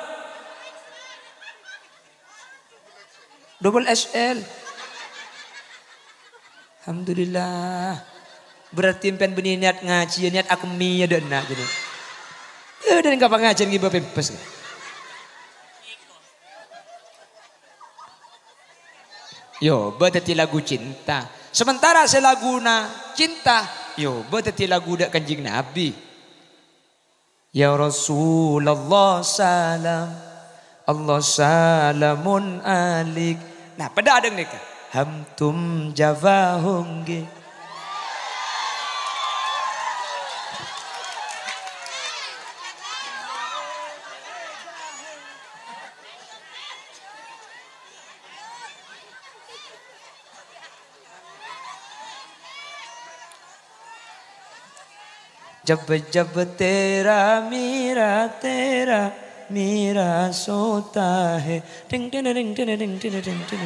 Double X L. Alhamdulillah. Berarti sampèyan bânnè niat ngajhi, ya, niat akemmè, ya, dâ' enna' jârèya. Ya, dâ' nèng ka pangajiân ngibâ pèmpes. Yo, bâdâ dhâddhi lagu cinta. Sementara sè laguna cinta, yo, bâdâ dhâddhi lagu dâ' Kanjeng Nabi. Ya Rasulullah salam, Allah salamun alaik. Nah, padâ adhâng nèka. Hamtum jawahongge. Jab jab tera mera tera mera sota hai. Ding ding ding ding ding ding ding ding.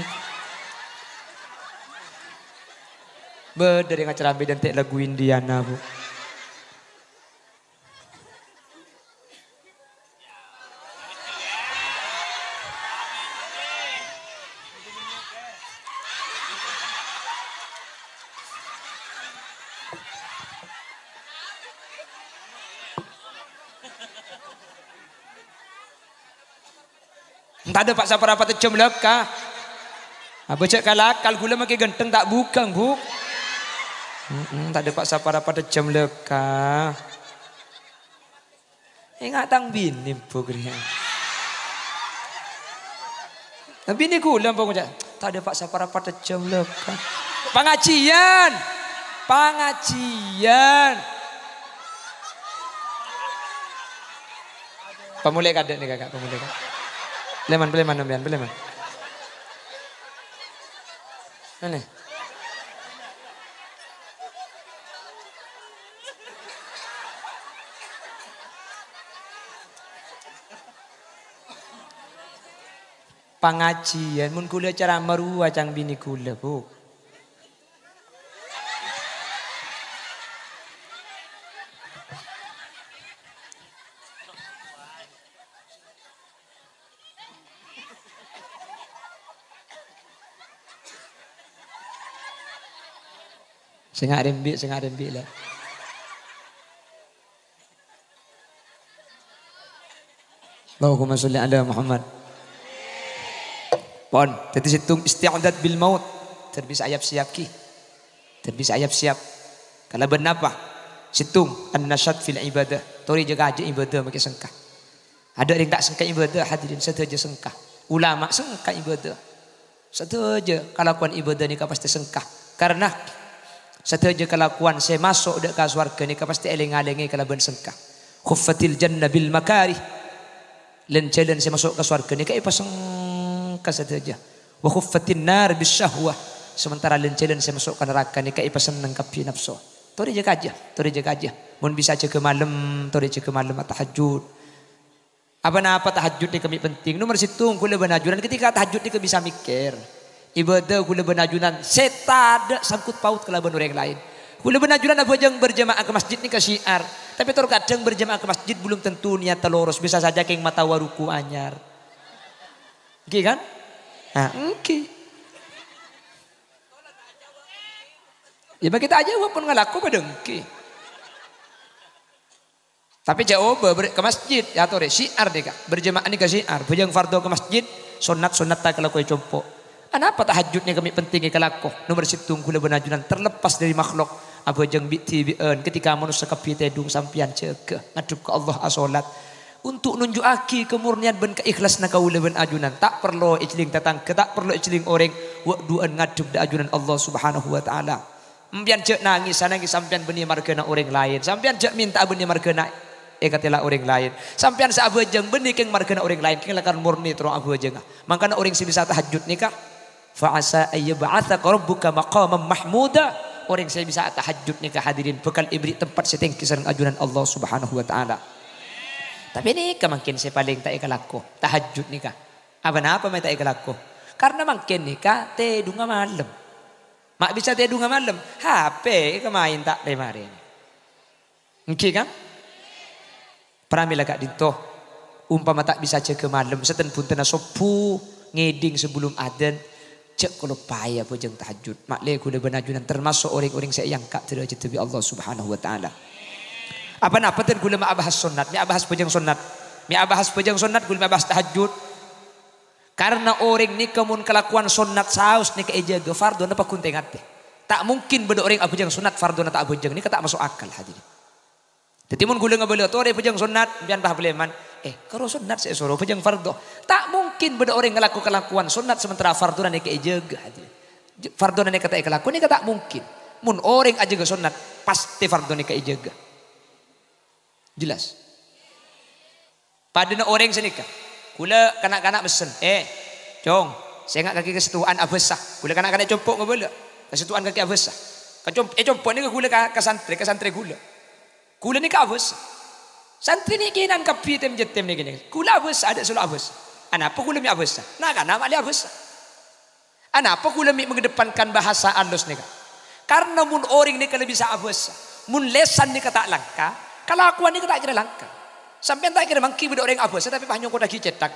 Bâdâ rèng acara ambi dânte' lagu Indiana, Bu. Tadâ' pa' sapara patejjhâm lèka. Abâ' jhâ' kal-akal, ghulâ makè ghântheng ta' bhughâng, Bu. Mm-mm, tadâ' pa' sapara patejjhâm lèka. Enga' tang binè, Bu, ghâriyâ. Binè ghulâ, Bu, ngoca', "Tadâ' pa' sapara patejjhâm lèka." Pangajiân. Pangajiân. Pamolè kadâ' nèka, Kak, pamolè, Kak. Palèman, palèman, sampèyan, palèman. Anè. Pangajiyân, mon ghulâ ceramah rowa ca'na binè ghulâ, Bu. Sènga' rembi', sènga' rembi', la. Allahumma sholli ala Muhammad. Pon, dhâddhi sèttong isti'dad bil maut. Ter bisa ayap-siyap, ghi. Ter bisa ayap-siyap. Kalabân napa? Sèttong, an-nasyat fil ibadah. Torè jâ-kajâ ibadah makè sengka. Adâ' orèng ta' sengka ibadah, hadirin, sadhâjâ sengka. Ulama sengka ibadah. Sadhâjâ kalakowan ibadah nèka pastè sengka. Karna sadhâjâ kalakowan sè maso' dâ' ka sowarghâ nèka pastè èlèng-alèngè kalabân sengka. Huffatil jannah bil makarih. Lân-jhâlân sè maso' ka sowarghâ nèka èpasengka sadhâjâ. Wa huffatin nar bis syahwah. Sementara lân-jhâlân sè maso' ka naraka nèka èpasenneng kabbhi napso. Torè jâ-kajâ, torè jâ-kajâ. Mon bisa jâgâ malem, torè jâgâ malem, atahajjud. Apa-napa tahajjud nèka mè' penting. Nomer sèttong, ghulâ bân ajunan ketika tahajjud nèka bisa mèkkèr. Ibadah ghulâ bân ajunan sè tadâ' sangkut paut kalabân orèng laèn. Ghulâ bân ajunan abhâjâng berjamaah ka masjid nèka syiar. Tapè tor kadhâng berjamaah ka masjid belum tentu niyatta loros. Bisa saja kèng matawa ruku' anyar. Èngghi kan? Nah, èngghi. Ya, bâ' kita aja walaupun ngalako padâ èngghi. Tapè jhâ' obâ ber-, ka masjid, ya, torè, syiar nèka. Berjamaah nèka syiar. Bhâjâng fardhu ka masjid, sonnat-sonnat ta' èkalakowè compo'. Anapa tahajjud nèka mè' penting èkalako? Nomer sèttong, ghulâ bân ajunan terlepas dari makhluk. Abhâjâng bi'-dhibi'ân, ketika manossa kabbhi tèdung, sampèyan jâgâ. Ngadhep ka Allah asolat. Untuk nunju'aghi kamurniyan bân kaikhlasanna kaulâ bân ajunan. Ta' parlo èjhâling tatangghâ, ta' parlo èjhâling orèng. Wa' du'â'ân ngadhep dâ' ajunan Allah Subhanahu wa Ta'ala. Sampèyan jhâ' nangès, sanangès sampèyan bânnè marghâna orèng laèn. Sampèyan jhâ' mènta'a bânnè marghâna èkatèla orèng laèn. Sampèyan sè abhâjâng bânnè kèng marghâna orèng laèn, kèng lakar murni terro abhâjângnga. Mangkana orèng sè bisa tahajjud nèka, fa asa ayyab'atsaka rabbuka maqaman mahmuda. Orèng sè bisa tahajjud nèka, hadirin, bhâkal èberri' tempat sè tèngghi sareng ajunan Allah Subhanahu wa Ta'ala. Tapè nèka mangkèn sè palèng ta' èkalako, tahajjud nèka. Apa-napa mè' ta' èkalako? Karna mangkèn nèka tèdungnga malem. Ma' bisa tèdungnga malem, H P kamaèn ta' rè-marè. Èngghi, kan? Pramèla ka'dinto, ompama ta' bisa jâgâ malem, sèttèn bhuntenna sobbhu, ngèdhing sabellum adzan, jhâ' kaloppaè abhâjâng tahajjud. Ma'lè ghulâ bân ajunan tamaso' orèng-orèng sè èangka' dârâjhâddhâ bi' Allah Subhanahu wa Ta'ala. Apa-napa dhân ghulâ ma' abahas sonnat, mè' abahas bhâjâng sonnat. Mè' abahas bhâjâng sonnat, ghulâ mè' abahas tahajjud. Karna orèng nèka mon kalakowan sonnat saos nèka èjâgâ, fardhona paggun tè-ngatè. Ta' mungkin bâdâ orèng abhâjâng sonnat, fardhona ta' abhâjâng. Nèka ta' maso' akal, hadirin. Dhâddhi, mon ghulâ ngabâlâ torè bhâjâng sonnat, sampèyan pas palèman, "Eh, karo sonnat sè èsoro, bhâjâng fardhu." Ta' mungkin bâdâ orèng ngalako kalakowan sonnat sementara fardhona nèka èjâgâ, hadirin. J-, fardhona nèka ta' èkalako, nèka ta' mungkin. Mon orèng ajâgâ sonnat, pastè fardhu nèka èjâgâ. Jelas? Padâna orèng sanèka. Ghulâ kana'-kana' messen, "Eh, Cong, sènga' kakè ka sèttowa'an abhâsa." Ghulâ kana'-kana' compo' ngabâlâ, "Ka sèttowa'an kakè abhâsa." Ka com-, è compo' nèka ghulâ ka, ka santrè, ka santrè ghulâ. Ghulâ nèka abhâsa. Santrè nè' kènè'an kabbhi tem-jâtem nè' kènè'. Ghulâ abhâsa, adâ' sè lo' abhâsa. Anapa ghulâ mè' abhâsa? Na'-kana' ma'lè abhâsa. Anapa ghulâ mè' mengedepankan bahasa alus nèka? Karna mon orèng nèka la bisa abhâsa, mon lèsan nèka ta' langka, kalakowan nèka ta' kèra langka. Sampèyan ta' kèra mangghi bâdâ orèng abhâsa tapè pas nyongkoddhâghi cèthak.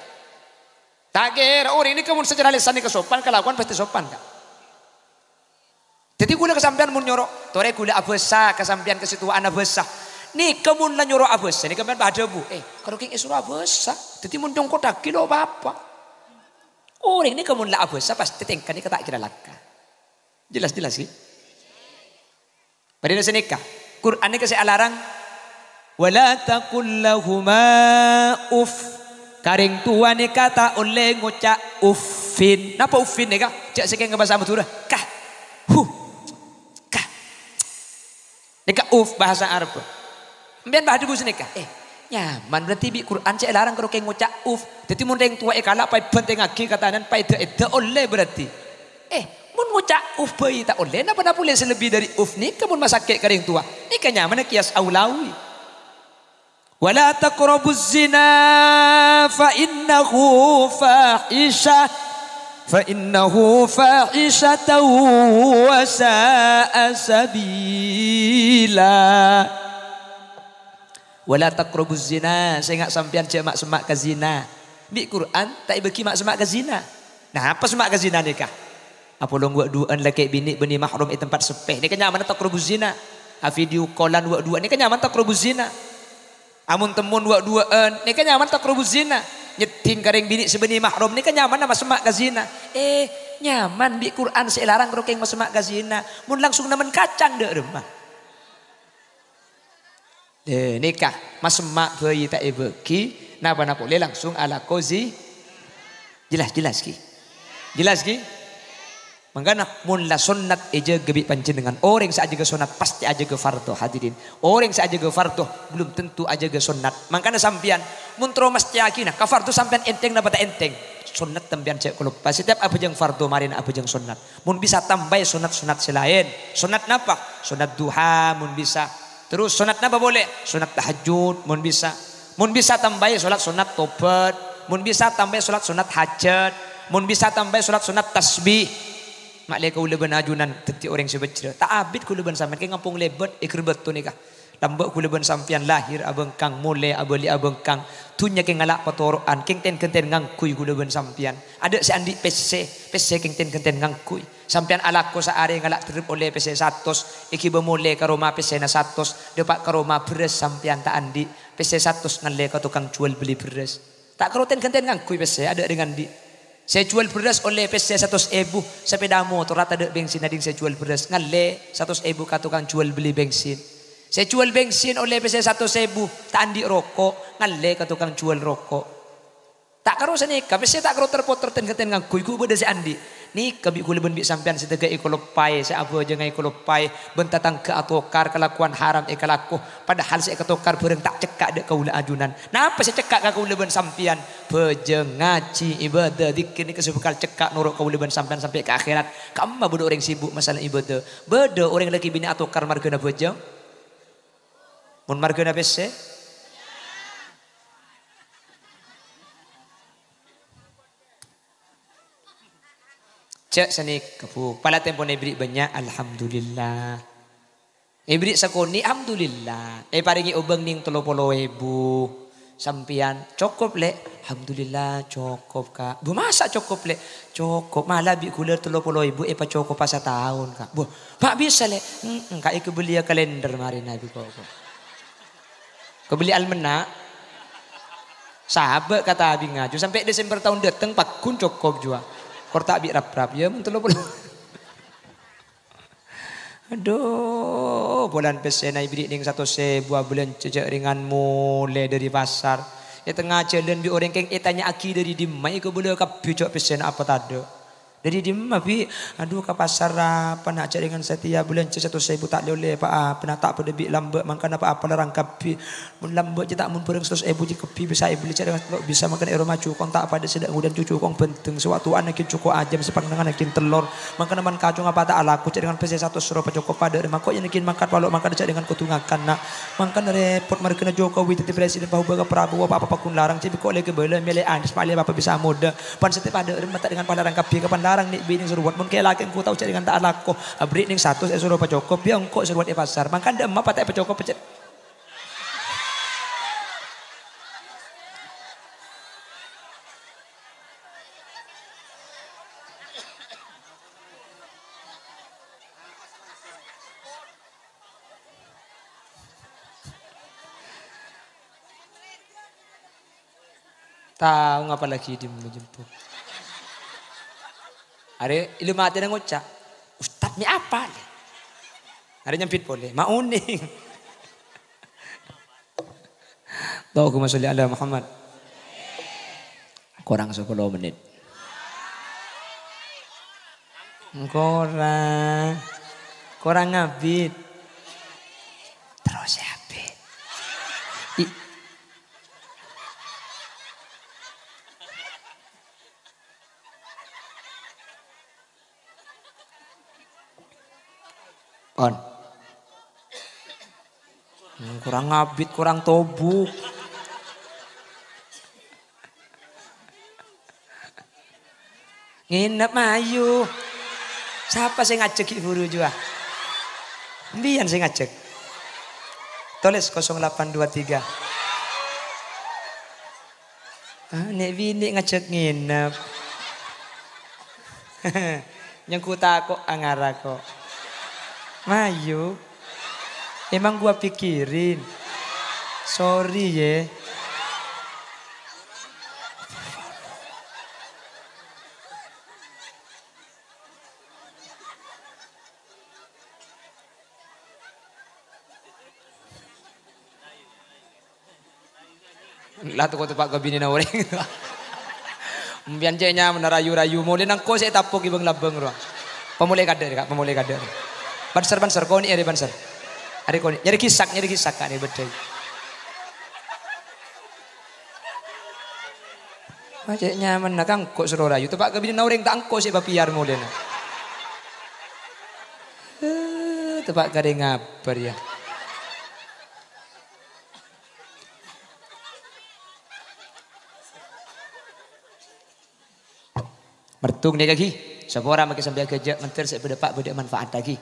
Ta' kèra, orèng nèka mon sacara lèsan nèka sopan, kalakowan pastè sopan, Ka'. Dhâddhi ghulâ ka sampèyan mon nyoro, "Torè ghulâ abhâsa ka sampèyan ka sèttowa'an abhâsa." Nèka mon la nyoro abhâsa, nèka sampèyan pas adhâbu, "Eh, karo kèng èsoro abhâsa." Dhâddhi mon nyongkoddhâghi lo' pa-apa. Orèng nèka mon la abhâsa, pastè tèngka nèka ta' kèra langka. Jelas-jelas, ghi? Padâna sanèka. Qur'an nèka sè alarang, "Wa la taqul lahuma uff." Ka rèng towa nèka ta' ollè ngoca' uffin. Napa uffin nèka? Jhâ' sè kèng bhâsa Madhurâ. Kah. Huh. Kah. Nèka uff bhâsa Arab. Sampèyan pas adhâbu sanèka, "Eh, nyaman berarti bi' Qur'an sè èlarang karo kèng ngoca' uff." Dhâddhi mon rèng towa èkala' pas èbhântèngngaghi ka tanang, pas èdâ'-èdâ' ollè berarti. Eh, Mon ngoca' "Uf" bhâi ta' ollè, napa-napa polè sè lebbi dhâri "Uf" nèka mon masakè' ka rèng towa. Nèka nyamana qiyas aulawi. "Wa la taqrabuz zina fa innahu fahisyah, fa innahu fahisyatun wa sa'a sabila." "Wa la taqrabuz zina," sènga' sampèyan jhâ' ma'-semma' ka zina. Bi' Qur'an ta' èbâghi ma'-semma' ka zina. Napa semma' ka zina nèka? Apolong wâ'-duwâ'ân lakè' binè' bânnè mahram è tempat seppè. Nèka nyamana taqrabuz zina. Avideo call-an wâ'-duwâ'ân. Nèka nyamana taqrabuz zina. Amon-temmon wâ'-duwâ'ân. Nèka nyamana taqrabuz zina. Nyeddhing ka rèng binè' sè bânnè mahram. Nèka nyamana masemma' ka zina. Eh, nyaman bi' Qur'an sè èlarang ro kèng masemma' ka zina. Mon langsung nemmen kacang dâ' remma. Lè, nèka, masemma' bhâi ta' èbâghi, napa-napa polè langsung alako zi-, jelas, jelas, ghi? Jelas, ghi? Mangkana, mon la sonnat èjâgâ bi' panjhennengngan, orèng sè ajâgâ sonnat pastè ajâgâ fardhu, hadirin. Orèng sè ajâgâ fardhu belum tentu ajâgâ sonnat. Mangkana sampèyan, mon terro mastèyaghi, ka fardhu sampèyan ènthèng napa ta' ènthèng? Sonnat sampèyan jhâ' kaloppaè. Setiap abhâjâng fardhu, marèna abhâjâng sonnat. Mon bisa tambâi sonnat-sonnat sè laèn. Sonnat napa? Sonnat duha, mon bisa. Terros sonnat napa polè? Sonnat tahajjud, mon bisa. Mon bisa tambâi sholat sonnat tobat. Mon bisa tambâi sholat sonnat hajat. Mon bisa tambâi sholat sonnat tasbih. Ma'lè kaulâ bân ajunan dhâddhi orèng sè bhâjrâ. Ta' abit kaulâ bân sampèyan kèng ngampong lèbât è Gârbâto nèka. Lambâ' kaulâ bân sampèyan lahir abhângkang, molè abâli abhângkang. Dhunnya kèng ngala' patoro'an, kèng ten-ghânten ngangghuy kaulâ bân sampèyan. Adâ' sè andi' pèssè, pèssè kèng ten-ghânten ngangghuy. Sampèyan alako saarè ngala' dherrep ollè pèssè satos, èghibâ molè ka roma pèssèna satos, dâpa' ka roma bherrâs sampèyan ta' andi', pèssè satos ngallè ka tokang juwâl bellî bherrâs. Ta' karo ten-ghânten ngangghuy pèssè, adâ' rèng andi'. Sè juwâl bherrâs ollè pèssè satos èbu, sapèda motor tadâ' bènsinna dhing sè juwâl bherrâs, ngallè satos èbu ka tokang juwâl bellî bènsin. Sè juwâl bènsin ollè pèssè satos èbu, ta' andi' roko', ngallè ka tokang juwâl roko'. Ta' karo sanèka, pèssè ta' karo ter-poter ten-ghânten ngangghuy, ghu bâdâ sè andi'. Nèka bi' kaulâ bân bi' sampèyan sè tèghâ èkaloppaè, sè abhâjângnga èkaloppaè, bân tatangghâ atokar, kalakowan haram èkalako, padahal sè èkatokar bhârâng ta' cekka' dâ' kaulâ ajunan. Napa sè cekka' ka kaulâ bân sampèyan? Bhâjâng, ngajhi, ibâdâ, dzikir nèka sè bhâkal cekka' noro' kaulâ bân sampèyan sampè' ka akhèrat. Ka'emma bâdâ orèng sibuk masalah ibâdâ. Bâdâ orèng lakè binè' atokar marghâna bhâjâng? Mon marghâna pèssè? Jhâ' sanèka, Bu. Pala tempona èbherri' bânnya', alhamdulillah. Èbherri' sakonè', alhamdulillah. Èparèngè obâng nèng tello polo èbu. Sampèyan, "Cokop, Lè'?" "Alhamdulillah, cokop, Ka'." "Bu, masa' cokop, Lè'?" "Cokop, mala bi' ghulâ tello polo èbu èpacokopa sataon, Ka'." "Bu, ma' bisa, Lè'?" "Hemm, Ka', èkabelliyâ kalender marèna bi' koko." Kabelli almana'. Sabâ' ka tabingnga, ju sampè' Desember taon dâteng, pagghun cokop juwâ. Kor ta' bi' rap-rap, yâ, mon tello polo. Adhu, bulân pèssèna èbherri' nèng satos èbu abâlânjhâ jhâ' rèngan molè dâri pasar. È tengnga jhâlân bi' orèng kèng ètanya'aghi dâri dimma èkabâlâ kabbhi jhâ' pèssèna apa tadâ'. Dâri dimma, Bi'? Adhu, ka pasar apa, na', jhâ' rèngan satèya bâlânjhâ satos èbu ta' lè-ollè pa-apana, ta' padâ bi' lambâ', mangkana pa-apa larang kabbhi. Mon lambâ' jhâ' ta' mon bhârâng satos èbu jhâ' kabbhi bisa èbelli jhâ' rèngan tello' bisa, mangkana è roma jhukong ta' padâ sè dâ' ngudhân jhukong bhândheng, sè wa'-towana ghi' jhuko' ajâm, sè pangennengnganna ghi' tellor. Mangkana man-, kacong apa ta' alako, jhâ' rèngan pèssè satos soro pacokop padâ rèma, ko' yâ nèkèn mangkat palo', mangkana jhâ' rèngan kodhu ngakan, na'. Mangkana rèpot marghâna Jokowi dhâddhi presiden, pahubâ ka Prabowo, pa-apa pagghun larang, jhâ' bi' ko' lè kabâlâ, mèlè Anies, ma'lè bapa bisa amodâ. Pan sè tè padâ rèma ta' rèngan palarang kabbhi, kapan larang nè' binè sè ruwet. Mon kè lakè engko' tao jhâ' rèngan ta' alako, abherri' nèng satos èsoro pacokop, bi' engko' sè ruwet è pasar. Mangkana dâ' emma patè pacokop pecè'. Tao ngapa lagi di-, jemput. Arè ilmu atèna ngoca', "Ustad mè' apa, lè?" Arè nyambit polè, "Ma' onèng." Allahumma sholli ala Muhammad. Korang sapolo menit. Korang. Korang abit. Terros abit. I-, On. Hmm, kurang ngabit, kurang tobuk. Nginep, mayu. Sapa sè ngajhek ghi' buru jua? Mbiyan sè ngajhek. Toles kosong delapan dua tiga. Ah, nè' binè' ngajhek nginep. Nyengko tako' angara ko'. Mayu. Emang gua pikirin. Sorry, ye. La toko teppa' ka binèna orèng. Mbiyan cè' nyamana rayu-rayu, molè nangko sè ètapok è bâng-labâng rowa. Pamolè kadâ', Kak, pamolè kadâ'. Banser, banser, konè'è arè banser. Arè konè', nyarè gisak, nyarè gisak, Kak, nè bâddhâi. Ma cè' nyamana kangko soro rayu, teppa' ka binèna orèng ta' engko' sè papèyar molèna. Eh, teppa' ka rèng abâr, ya. Mertung nèka ghi, sapora makè sampèyan ghâjâ' mandhâr sè bâdâ pa' bâdâ manfaatta ghi.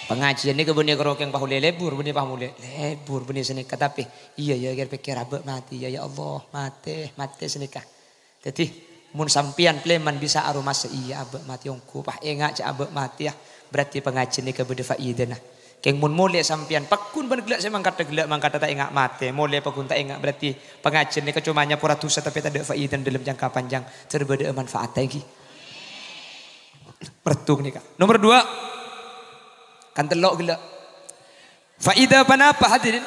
Pangajiân nèka bânnè karo kèng pahulè lebur, bânnè pahulè lebur, bânnè sanèka. Tapè, iyâ, iyâ, kèr-pèkkèr abâ' matè, ya, ya Allah, matè, matè sanèka. Dhâddhi, mon sampèyan palèman bisa aromasa, iyâ, abâ' matè ongghu, pas enga' jâ' abâ' matè, ya, berarti pangajiân nèka bâdâ faidana. Kèng mon molè sampèyan pagghun bân ghellâ' sè mangkaddhâ, ghellâ' mangkaddhâ ta' enga' matè, molè pagghun ta' enga' berarti pangajiân nèka coma nyapora dhusa tapè tadâ' faidana dâlem jangka panjang, jhâr bâdâ'â manfaatta ènggi. Mertung nèka. Nomor dua, kan tello' ghellâ'. Faida ponapa, hadirin?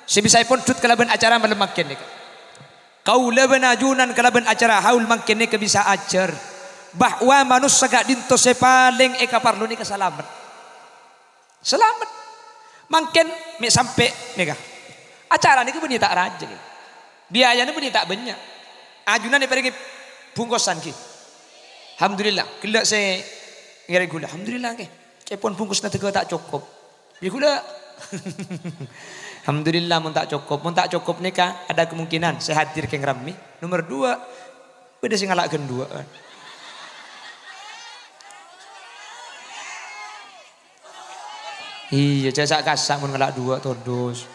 Sè bisa èpondhut kalabân acara malem mangkèn nèka. Kaulâ bân ajunan kalabân acara haul mangkèn nèka bisa ajhâr bahwa manossa ka'dinto sè palèng èkaparlo nèka salamet. Salamet. Mangkèn mè' sampè' nèka. Acara nèka bânnè ta' rajâ, ghi. Biayana bânnè ta' bânnya'. Ajunan èparèngè bungkosan, ghi. Alhamdulillah, ghellâ' sè ngèrèng ghulâ. Alhamdulillah, ghi. Ca'èpon bungkosna tèghâ ta' cokop. Bi' ghulâ. Alhamdulillah, mon ta' cokop. Mon ta' cokop nèka, ada kemungkinan sè hadir kèng rammè. Nomor dua, bâdâ sè ngala' ghân duwâ'ân. Iyâ, jhâ' sa'-kasa' mon ngala' duwâ' todus.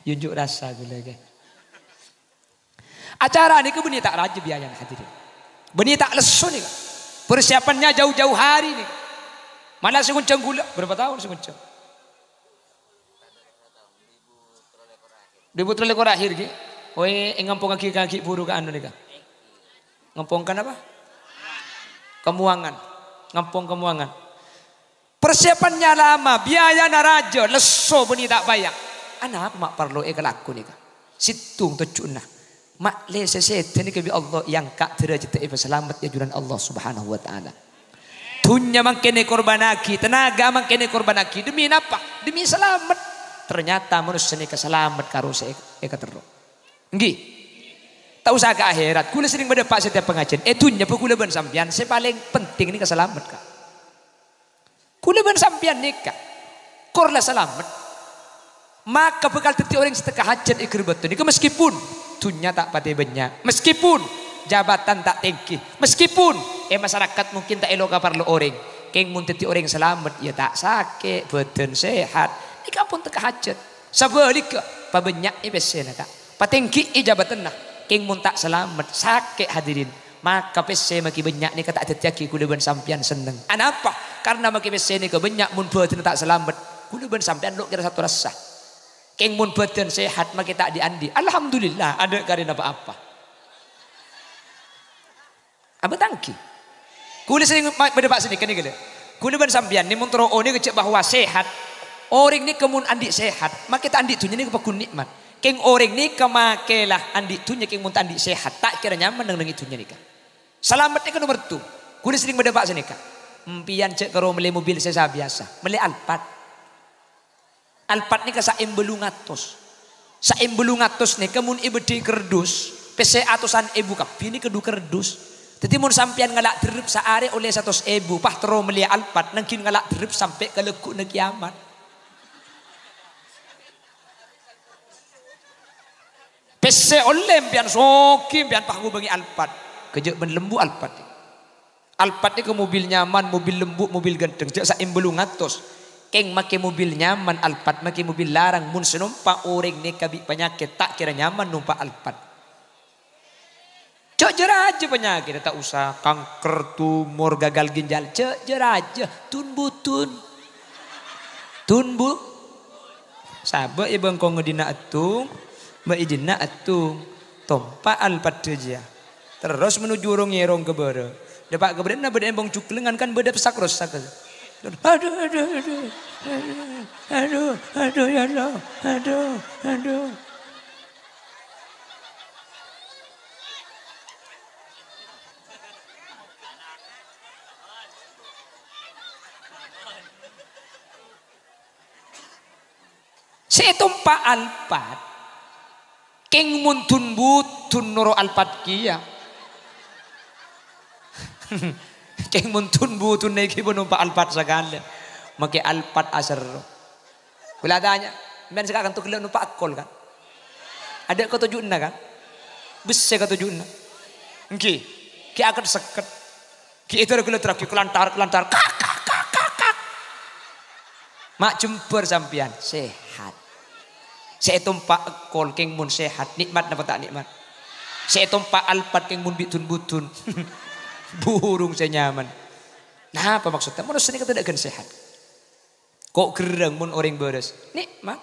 Yunjuk rasa ghulâ, ghi. Acara nèka bânnè ta' rajâ biayana, hadirin. Bânnè ta' lesso nèka. Persiapannya jauh-jauh hari nèka. Mala sè ngonjhâng ghulâ, berapa tahun sè ngonjhâng? Dhu èbu tello lèkor akhir, ghi. Oè, èngampongaghi ka ghi' buru ka anu nèka. Ngampong ka napa? Kamowangan. Ngampong Kamowangan. Persiapannya lama, biayana rajâ, lesso bânnè ta' paya. Anapa ma' parlo èkalako nèka? Sèttong tojjhuna. Ma' lè sè sèdhâ nèka bi' Allah èangka' dârâjhâddhâ èpasalamet è ajunan Allah Subhanahu wa Ta'ala. Dhunnya mangkèn èkorbhânnaghi, tenaga mangkèn èkorbhânnaghi. Demi napa? Demi salamet. Ternyata manossa nèka salamet karo sè èk-, èkaterro. Ènggi. Ta' osa ka akhèrat. Ghulâ serrèng madâpa' setiap pangajiân. È dhunnya bâ ghulâ bân sampèyan sè palèng penting nèka salamet, Ka'. Ghulâ bân sampèyan nèka, kor la salamet, maka bhâkal dhâddhi orèng sè tekka hajhât è ghârbâto nèka, meskipun dhunnya ta' patè bânnya', meskipun jabatan ta' tèngghi, meskipun è masarakat mungkin ta' èlo kaparlo orèng, kèng mon dhâddhi orèng salamet, iyâ ta' sakè', bhâdhân sehat, nèka ampon tekka hajhât. Sabhâligghâ, pabânnya'è pèssèna, Ka'. Patèngghi'i jabâtanna, kèng mon ta' salamet, sakè', hadirin. Maka pèssè makè bânnya' nèka ta' dhâddhiyâghi ghulâ bân sampèyan senneng. Anapa? Karna makè pèssè nèka bânnya', mon bhâdhânna ta' salamet, ghulâ bân sampèyan lo' kèra satorassa. Kèng mon bhâdhân sehat, makè ta' dhi'-andhi'. Alhamdulillah, adâ' karèna pa-apa. Abâ' tanggi. Ghulâ sè ma-, madâpa' sanèka nèka, lho. Ghulâ bân sampèyan nè mon terro onèng jhâ' bahwa sehat. Orèng nèka mon andi' sehat, makè ta' andi' dhunnya nèka pagghun nè'mat. Kèng orèng nèka makè la andi' dhunnya kèng mon ta' andi' sehat, ta' kèra nyaman neng-ennengngè dhunnya nèka. Salamet nèka nomer ḍu. Ghulâ serrèng madâpa' sanèka. Empèyan jhâ' karo mellè mobil sè sa-biyasa, mellè Alphard. Alphard nèka saèmbâ lu ngatos. Saèmbâ lu ngatos nèka mon èbâddhâi kardus, pèssè atosan èbu kabbhi nèka ḍu kardus. Dhâddhi mon sampèyan ngala' dherrep saarè ollè satos èbu, pas terro mellèya Alphard, nangghing ngala' dherrep sampè' ka lagghu'na kiamat. Pèssè ollè empèyan, soghi empèyan, pas ngobângè Alphard. Ghâjâ' bân lembu' Alphard. Alphard nèko mobil nyaman, mobil lembu', mobil ghântheng. Jhâ' saèmbâllung atos. Kèng makè mobil nyaman, Alphard makè mobil larang. Mon sè nompa' orèng nèka bi' panyakèt, ta' kèra nyaman nompa' Alphard. Jhâ' jâ-rajâ panyakèt, ta' osa kanker, tumor, gagal ginjal. Jhâ' jâ-rajâ, tun-butun. Tun-bu-, sabâ' è bengkong dinna' èttung, ma' è dinna' èttung. Tompa' Alphard jâ. Terros menuju rong-ngèrong ka bârâ'. Dâpa' ka bârâ'na bâdâ embong jhuglângan kan bâdâ pèsak-rosak. Adu, adu, adu. Adu, adu, ya Allah. Adu, adu. Sè ètompa' Alphard, kèng mon tun-butun noro' Alphard kèya. Kèng mon tun-butun nèka mon nompa' Alphard sakalè. Makè Alphard aserro. Kaulâ atanya, sampèyan sè ka'dinto ghellâ' nompa' èkol, kan? Adâ' katoju'na, kan? Bessè katoju'na. Èngghi. Ghi' akèt-sèkèt. Ghi' èdâr ghellâ' terraghi kelantar-kelantar. Kak, kak, kak, kak, kak. Ma' jembhâr sampèyan, sehat. Sè ètompa' èkol kèng mon sehat, nè'mat napa ta' nè'mat? Sè ètompa' Alphard kèng mon bi' tun-butun. Burung sè nyaman. Napa maksudnya? Manossa nèka tadâ' ghân sehat. Ko' ghârâng mon orèng bârâs. Nè'mat.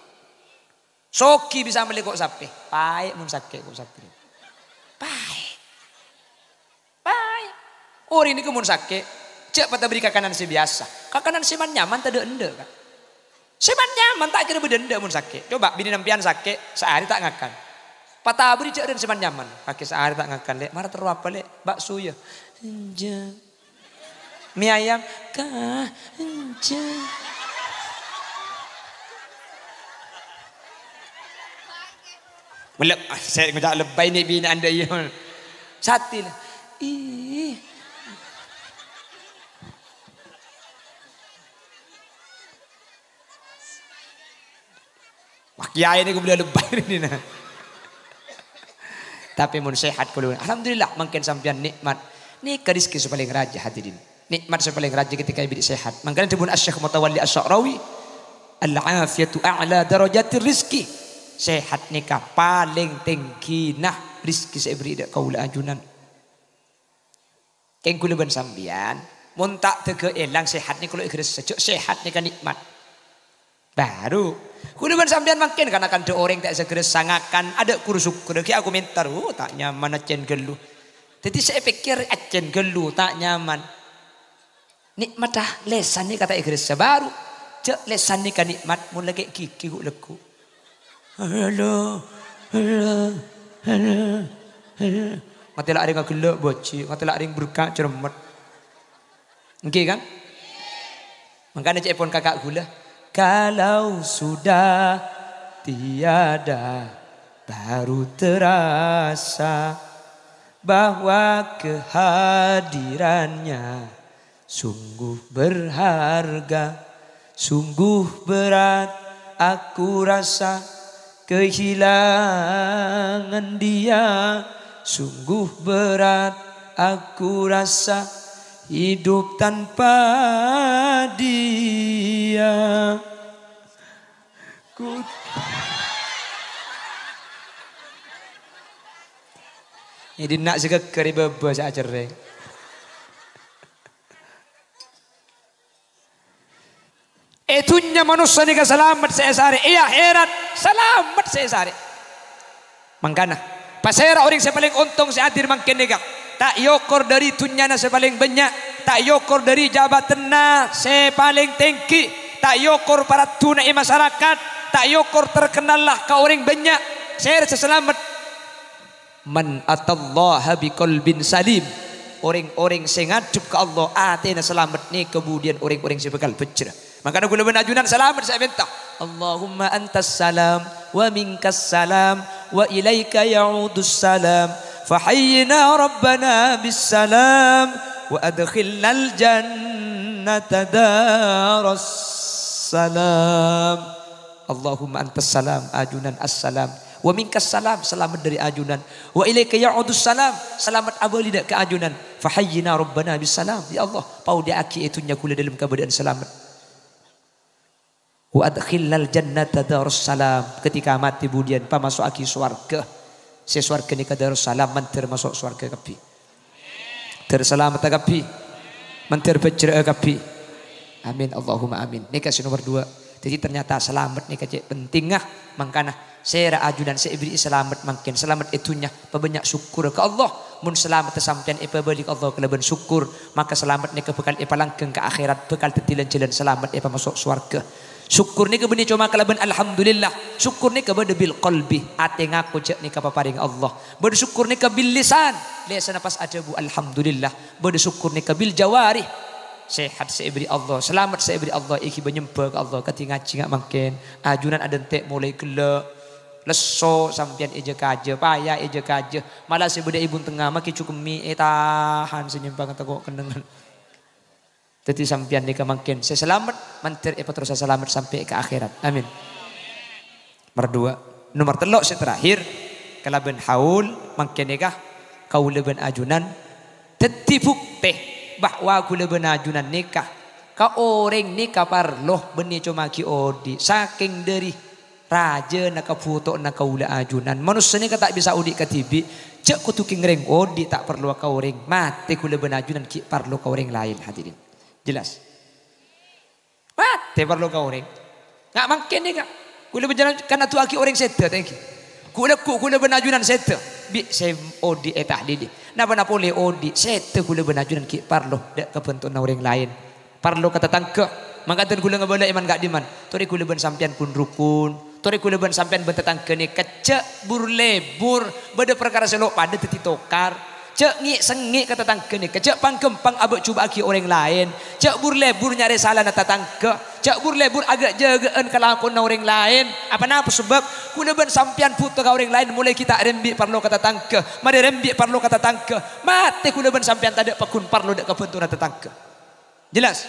Soghi bisa mellè ko' sapè. Paè' mon sakè' ko' sapè. Paè'. Paè'. Orèng nèko mon sakè', jhâ' patabherri kakanan sè biyasa. Kakanan sè man-nyaman tadâ' endâ', Ka'. Sè man-nyaman ta' kèra bâdâ endâ' mon sakè'. Coba binè sampèyan sakè', saarè ta' ngakan. Patabherri jhâ' rèn sè man-nyaman. Kakè saarè ta' ngakan, Lè'. Mara terro apa, Lè'? Bakso, yâ? Enjâ'. Mi ayam, Ka', enjâ'. Melep, sè ngoca' lebay nè' binè' andâ' iyâ. Satè la. Ih. Wah, kiyaè nèko bâdâ lebay rènèna. Tapè mon sehat kaulâ, alhamdulillah, mangkèn sampèyan nè'mat. Nèka rejhekkè sè palèng rajâ, hadirin. Nè'mat sè palèng rajâ ketika èberri' sehat. Mangkana dhâbuna Asy-Syaikh Mutawalli Asy-Sya'rawi, "Al-afiyatu a'la darajatir rizqi." Sehat nèka palèng tèngghina rejhekkè sè èberri' dâ' kaulâ ajunan. Kèng kaulâ bân sampèyan, mon ta' dâgghâ' èlang sehat nèka lo' èghâressa, jhâ' sehat nèka nè'mat. Baru. Kaulâ bân sampèyan mangkèn kan-, kandhâ orèng ta' èghâressa ngakan, adâ' kur-sukkur, ghi' akomentar, "Oh, ta' nyaman accèn ghâllu." Dhâddhi sè èpèkkèr accèn ghâllu, ta' nyaman. Nè'matta lèsan nèka ta' èghâressa, baru. Jhâ' lèsan nèka nè'mat, mon lakè' ghighi ghu'-lagghu'. Halo, halo, halo, halo. Ngatèla' rèng aghellâ', bâji', ngatèla' rèng berka', cermet. Èngghi, kan? Mangkana ca'èpon kaka' ghulâ, "Kalau sudah tiada, baru terasa bahwa kehadirannya sungguh berharga, sungguh berat aku rasa kehilangan dia, sungguh berat aku rasa hidup tanpa dia." Ku- È dinna' sè ghâggâr è bâbâ sè acerrè. È dhunnya manossa nèka salamet sè èsarè, è akhèrat salamet sè èsarè. Mangkana, pasèra orèng sè palèng ontong sè hadir mangkèn nèka? Ta' èokor dhâri dhunnyana sè palèng bânnya', ta' èokor dhâri jabâtanna sè palèng tèngghi, ta' èokor paraddhuna è masarakat, ta' èokor terkennalla ka orèng bânnya'. Sèra sè salamet? "Man atallaha biqalbin salim." Orèng-orèng sè ngadhep ka Allah, atèna salamet, nèka budiyân orèng-orèng sè bhâkal bhâjjhrâ. Mangkana kaulâ bân ajunan salamet sè èpènta. Allahumma antas salam wa minkas salam wa ilaika ya'udus salam. Fahayyina rabbana bissalam wa adkhilnal jannata daras salam. Allahumma antas salam, ajunan assalam. Wa minkas salam, salamet dhâri ajunan. Wa ilaika ya'udus salam, salamet abâli dâ' ka ajunan. Fahayyina rabbana bissalam. Ya Allah, paodi'aghi è dhunnya kaulâ dâlem kabâdâ'ân salamet. Wa adkhilnal jannata darussalam. Ketika matè budiyân, pamaso'aghi sowarghâ. Sè sowarghâ nèka darussalam, mandhâr maso' sowarghâ kabbhi. Mandhâr salamedhâ kabbhi. Mandhâr bhâjrâ'â kabbhi. Amin, Allahumma amin. Nèka sè nomer duwâ'. Dhâddhi, ternyata salamet nèka cè' pentingnga. Mangkana, sèra ajunan sè èberri'i salamet mangkèn, salamet è dhunnya, pabânnya' sokkorra ka Allah. Mon salameddhâ sampèyan èpabâli ka Allah kalabân sokkor, maka salamet nèka bhâkal èpalangghâng ka akhèrat, bhâkal dhâddhi lan-jhâlân salamet èpamaso' sowarghâ. Sokkor nèka bânnè coma kalabân alhamdulillah. Sokkor nèka bâdâ bil qalbi, atè ngako jhâ' nèka paparèngnga Allah. Bâdâ sokkor nèka bil lisan, lèsanna pas adhâbu alhamdulillah. Bâdâ sokkor nèka bil jawarih, sehat sè èberri' Allah, salamet sè èberri' Allah, èghibâ nyembhâ ka Allah, kadhi ngajhi nga' mangkèn. Ajunan adhânte' molaè ghellâ', lesso sampèyan èjâ-kajâ, paya èjâ-kajâ, mala sè bâdâ è bun tengnga makè cokemmè ètahan sè nyèmpang tako' kennengngan. Dhâddhi sampèyan nèka mangkèn sè salamet, mandhâr èpaterrosa salamet sampè' ka akhèrat. Amin. Nomer duwâ'. Nomer tello' sè terakhir, kalabân haul, mangkèn nèka kaulâ bân ajunan dhâddhi buktè bahwa kaulâ bân ajunan nèka ka orèng nèka parlo bânnè coma ghi' odi'. Sakèng dhâri rajâna kabhutowanna kaulâ ajunan. Manossa nèka ta' bisa odi' kadhibi', jhâ' kodhu kèng rèng odi' ta' parlo ka orèng. Matè kaulâ bân ajunan ghi' parlo ka orèng laèn, hadirin. Jelas? Matè parlo ka orèng. Nga' mangkèn nèka. Kaulâ bân ajunan kan adu'aaghi orèng sèdhâ, ta' ènggi. Ghu-, lagghu' kaulâ bân ajunan sèdhâ. Bi' sè odi' ètahlili. Napa-napa polè odi', sèdhâ kaulâ bân ajunan ghi' parlo dâ' kabhântowanna orèng laèn. Parlo ka tatangghâ. Mangkadhân kaulâ ngabâlâi man ka'dimman. Torè kaulâ bân sampèyan kun-rokon. Torè kaulâ bân sampèyan bân tatangghâ nèka jhâ' bur-lebur bâdâ parkara sè lo' padâ dhâddhi tokar. Jhâ' ngè'-sengngè' ka tatangghâ nèka. Jhâ' pang-ghâmpang abâ'-jhubâ'âghi orèng laèn. Jhâ' bur-lebur nyarè salana tatangghâ. Jhâ' bur-lebur aghâ'-jâghâ'ân kalakowanna orèng laèn. Apa-napa sabâb? Kaulâ bân sampèyan bhuto ka orèng laèn, molaè ghi' ta' rembi' parlo ka tatangghâ. Marè rembi' parlo ka tatangghâ. Matè kaulâ bân sampèyan tadâ' paggun parlo dâ' kabhântowanna tatangghâ. Jelas?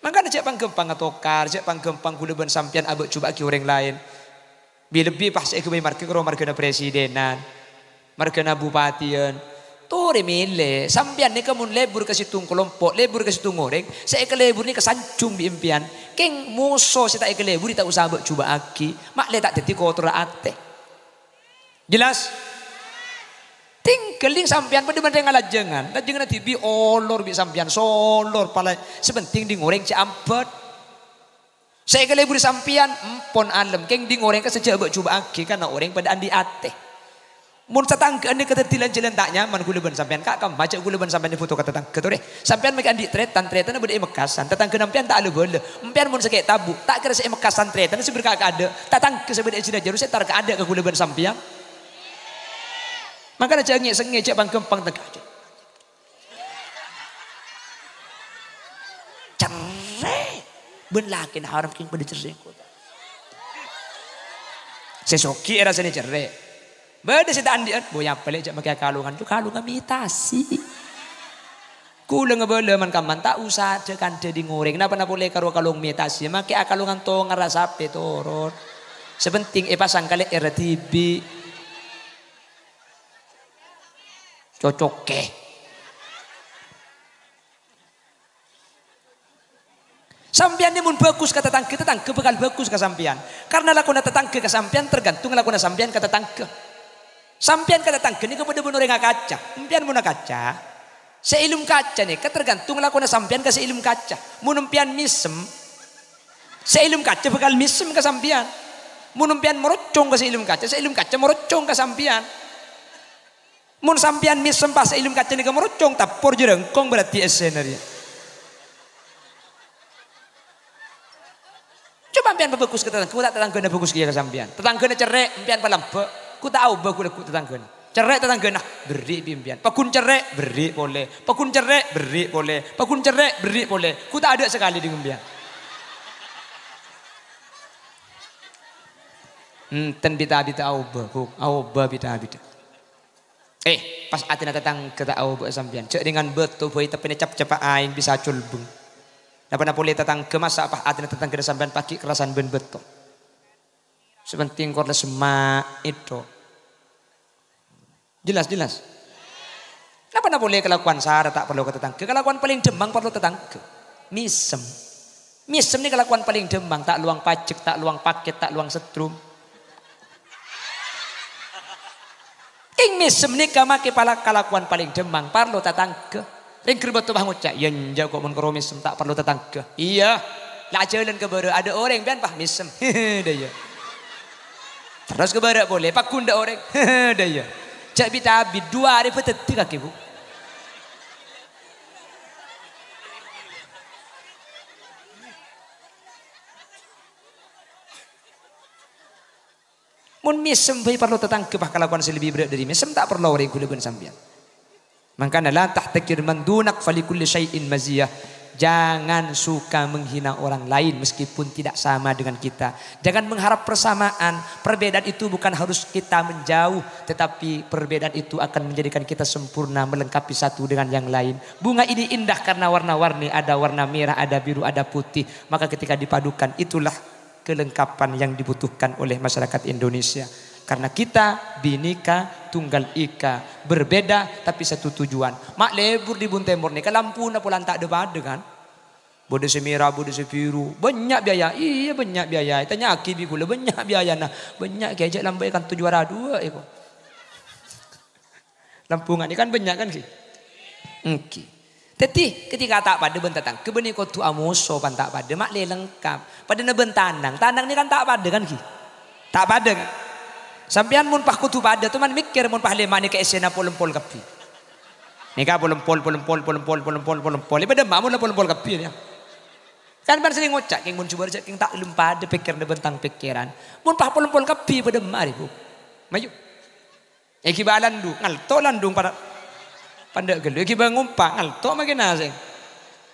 Mangkana jhâ' pang-ghâmpang atokar, jhâ' pang-ghâmpang kaulâ bân sampèyan abâ'-jhubâ'âghi orèng laèn. Bi-, lebbi pas sè èghâbây marghâ karo marghâna presidenan, marghâna bupatian. Torè mèlè, sampèyan nèka mon lebur ka sèttong kalompo', lebur ka sèttong orèng, sè èkalebur nèka sanjhung bi' empèyan. Kèng moso sè ta' èkaleburi ta' osa abâ'-jhubâ'âghi, ma'lè ta' dhâddhi kotorra atè. Jelas? Tèngghâl ding sampèyan padâ bân rèng alajângan. Lajânganna dhibi' olor bi' sampèyan, solor pala sè pentèng ding orèng jhâ' ambât. Sè èkaleburi sampèyan, empon alem, kèng ding orèng ka sè jhâ' abâ'-jhubâ'âghi, karna orèng padâ andi' atè. Mon tatangghâ nèka dhâddhi lan-jhâlân ta' nyaman kaulâ bân sampèyan, ka' kamma jhâ' kaulâ bân sampèyan èbhuto ka tatangghâ, torè. Sampèyan makè andi' trètan, trètanna bâdâ è Mekkasân, tatangghâna empèyan ta' la-bâlâ. Empèyan mon sakè' tabu', ta' kèra sè è Mekkasân trètanna sè bâr ka kaadâ', tatangghâ sè bâdâ è Jhârâjâru sè entar kaadâ' ka kaulâ bân sampèyan. Mangkana jhâ' ngè'-sengngè', jhâ' pang-ghâmpang tengka. Cerrè'. Bân lakèna haram kèng padâ cerrè' engko'. Sè soghi èrasana cerrè'. Bâdâ sè ta' andi'ân, boya palè jhâ' makè kalongan, jhâ' kalongan metasi. Kaulâ ngabâlâ man-kamman, ta' osa dâ-kandhâ ding orèng. Napa-napa polè karo kalong metasi, makè akalongan tongarra sapè toron. Sè pentèng èpasang kalè' èrra dhibi'. Cocokè. Sampèyan nè mon bhâghus ka tatangghâ, tatangghâ bhâkal bhâghus ka sampèyan. Karna lakona tatangghâ ka sampèyan tergantung lakona sampèyan ka tatangghâ. Sampèyan ka tatangghâ nèka padâ bân orèng akaca. Empèyan mon akaca, sè èlem kaca nèka tergantung lakona sampèyan ka sè èlem kaca. Mon empèyan mèsem, sè èlem kaca bhâkal mèsem ka sampèyan. Mon empèyan morocong ka sè èlem kaca, sè èlem kaca morocong ka sampèyan. Mon sampèyan mèsem pas sè èlem kaca nèka morocong, tappor jârângkong berarti essèna rèya. Coba empèyan pabhâghus ka tatangghâ, ghu ta' tatangghâna bhâghus kèya ka sampèyan. Tatangghâna cerrè', empèyan palambâ', ghu ta' aobâ ghu-, lagghu' tatangghâna. Cerrè' tatangghâna, berri' bi' empèyan. Paggun cerrè', berri' polè. Paggun cerrè', berri' polè. Paggun cerrè', berri' polè. Ghu ta' adâ' sakalè ding empèyan. Enten bita-bita aobâ, ghu, aobâ bita-bita. Eh, pas atèna tatangghâ ta' aobâ'â sampèyan. Jhâ' rèngan bâto bhâi teppèna cap-capa aèng bisa colbeng. Napa-napa polè tatangghâ, masa' pas atèna tatangghâna sampèyan paghi' kerrasan bân bâto. Sè penting kor la semma' èdho. Jelas, jelas. Napa-napa polè kalakowan sara ta' parlo ka tatangghâ. Kalakowan palèng dhâmmang parlo tatangghâ. Mèsem. Mèsem nèka kalakowan palèng dhâmmang, ta' lowang pajek, ta' lowang pakèt, ta' lowang setrum. Kèng mèsem nèka makè pala-, kalakowan palèng dhâmmang, parlo tatangghâ. Rèng ghârbâ topa ngoca', "Iyâ, enjâ' ko' mon karo mèsem ta' parlo tatangghâ." Iyâ, la ajhâlân ka bârâ', adâ' orèng biyân pas mèsem. Dâ' iyâ. Terros ka bârâ' polè, paggun dâ' orèng. Dâ' iyâ. Jhâ' bit-abit, duwâ' arè bâdâddhi kakè, Bu. Mon mèsem bhâi parlo tatangghâ, pas kalakowan sè lebbi berrâ' dâri mèsem ta' parlo orèng ghulâ bân sampèyan. Mangkana, "La tahtakir man dunak, falikulli syai'in maziyah." Jangan suka menghina orang lain meskipun tidak sama dengan kita. Jangan mengharap persamaan. Perbedaan itu bukan harus kita menjauh, tetapi perbedaan itu akan menjadikan kita sempurna, melengkapi satu dengan yang lain. Bunga ini indah karena warna-warni, ada warna merah, ada biru, ada putih. Maka ketika dipadukan, itulah kelengkapan yang dibutuhkan oleh masyarakat Indonesia. Karena kita Bhinneka Tunggal Ika, berbeda tapi satu tujuan. Ma' lebur Tribun Tèmor nèka lampuna polana ta' dhâ-padâ, kan? Bâdâ sè mèra, bâdâ sè biru. Bânnya' biaya. Iyâ, bânnya' biaya. Ètanya'aghi bi' ghulâ, bânnya' biayana. Bânnya' kèya, jhâ' lambâ'â kanto juara dua, èko. Lampungan, kan bânnya' kan, ghi? Èngghi. Dhâddhi, ketika ta' padâ bân tatangghâ, bânnè kodhu amoso pan ta' padâ, ma' lè lengkap. Padâna bân tanang, tanang nèka kan ta' padâ kan, ghi? Ta' padâ kan? Sampèyan mon pas kodhu padâ, toman mèkkèr mon pas lèma' nèka essèna pol-empol kabbhi. Nèka pol-empol, pol-empol, pol-empol, pol-empol, pol-empol. È padâ ma' mon la pol-empol kabbhi, ya. Kan pan serrèng ngoca', "Kèng mon jubâr jhâ' kèng ta' lem padâ pèkkèranna bân tang pèkkèran." Mon pas pol-empol kabbhi, padâ ma' rè, Bu. Mayu. Èghibâ landung, ngalto landung para-, pandâ' ghâllu. Èghibâ ngompa, ngalto makè nasèng.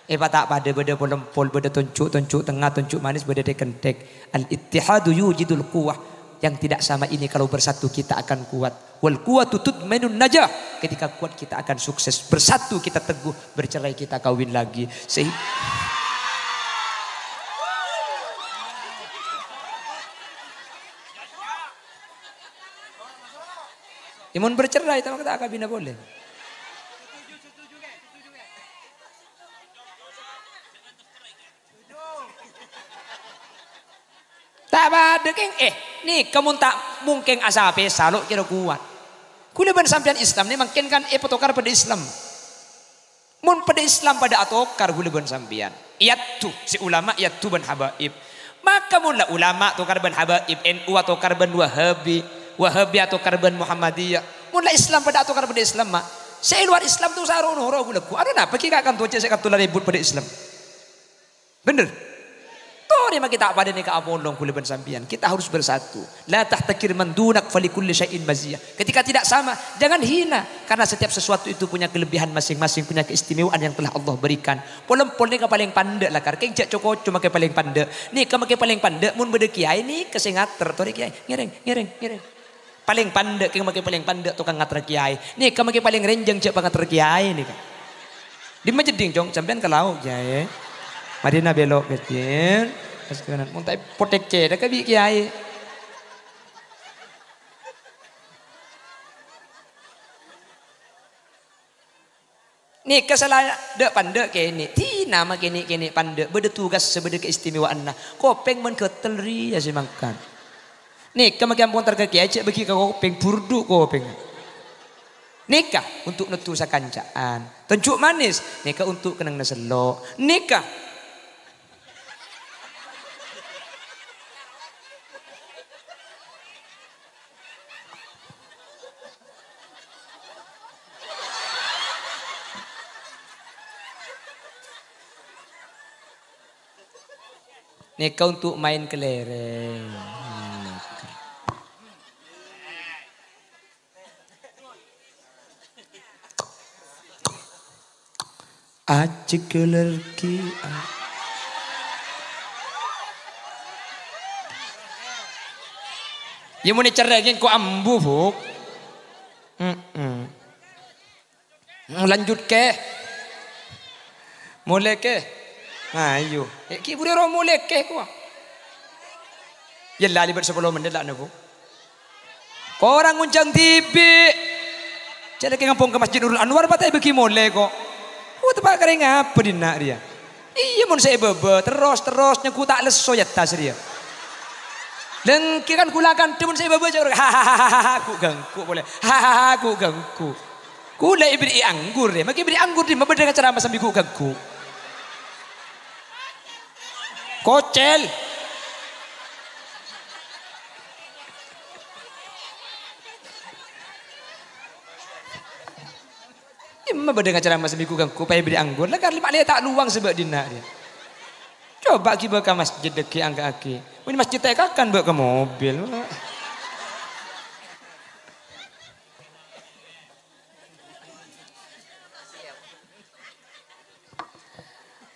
Èpa ta' padâ, bâdâ pol-empol, bâdâ tonju', tonju' tengnga, tonju' manis, bâdâ dhek-kendhek. Al-ittihadu yujidul quwwah. Yang tidak sama ini kalau bersatu kita akan kuat. Wal quwwatu tudminun najah. Ketika kuat kita akan sukses. Bersatu kita teguh, bercerai kita kawin lagi. Sehingga Yâ, mon bercerai, ta' mangkata akabina polè. Ta' padâ, kèng. Eh, nèka mon ta' mongkèng asa-pèsa, lo' kèra kowat. Ghulâ bân sampèyan Islam nè mangkèn kan èpatokar padâ Islam. Mon padâ Islam padâ atokar ghulâ bân sampèyan. Èyaddu, sè ulama èyaddu bân habaib. Maka mon la ulama tokar bân habaib, N U atokar bân Wahabi, Wahabi atokar bân Muhammadiyah. Mon la Islam padâ atokar padâ Islam, ma'. Sè è lowar Islam tu saro noro' ghulâ ghu. Anu napa ghi' ka' kanto cè' sè kanto la rèbut padâ Islam. Bhender? Torè ma' ghi' ta' padâ nèka apolong ghulâ bân sampèyan. Kita harus bersatu. La tahtakir man dunak falikulli syai'in maziyah. Ketika tidak sama, jangan hina. Karena setiap sesuatu itu punya kelebihan masing-masing, punya keistimewaan yang telah Allah berikan. Pol-empol nèka palèng pandâ' lakar. Kèng jhâ' co-koco makè palèng pandâ'. Nèka makè palèng pandâ', mon bâdâ kèyaè nèka sè ngater. Torè kèyaè. Ngèrèng, ngèrèng, ngèrèng. Palèng pandâ', kèng makè palèng pandâ' tokang ngater kèyaè. Nèka makè palèng rènjhâng jhâ' pangater kèyaè nèka. Dimma jeddhing, Cong? Sampèyan ka lao', Kèyaè. Marèna bèlo' kècèl. Pas kanan. Mon ta' èpotek cèdhâ ka bi' kèyaè. Nèka sala dâ'-pandâ' kènè'. Dina ma' kènè'-kènè' pandâ'. Bâdâ tugas, bâdâ keistimewaanna. Kopèng mon ghâtel rèya sè mangkat. Nèka makè ampon tarka kèyaè, cè' bâgi ka kopèng, burdhu kopèng. Nèka untuk netto sakanca'an. Tonju' manis, nèka untuk kennengnganna sello'. Nèka. Nèka untuk main kelereng. Ajhegeler ki. Yâ, mon ècerrèngè engko' ambu, Bu. Mm-mm. Lanjut, Kè. Molè, Kè. Ayo. Eh, ghi' buru ro molè, Kè, kowa. Yâ, la lèbât sapolo mennit la nèko. Korang ngonjhâng dhibi'. Jhâ' lakè ngampong ka Masjid Nurul Anwar, patè bâgi molè, ko'. Wah, teppa' karè ngapa dinna' rèya? Iyâ, mon sè èbâbâ, terros-terros nyengghu ta' lesso è attas rèya. Lèngghi kan ghulâ kandhâ mon sè èbâbâ, jhâ' orèng, "Hahaha, ghu'-ghangghu' polè. Hahaha, ghu'-ghangghu'." Ghulâ èberri'i anggur, ya. Mangkè èberri' anggur, dimma bâdâ ngacaramah sambi ghu'-ghangghu'. Kocèl. Dimma bâdâ ngacaramah sambi ghu'-ghangghu', pas èberri' anggur. La, kan lèma' lè ta' lowang sè bâ' dinna', ya. Coba ghibâ ka masjid, dâggi' angka'aghi. Mon masjid ta' èkakan bâ' ka mobil.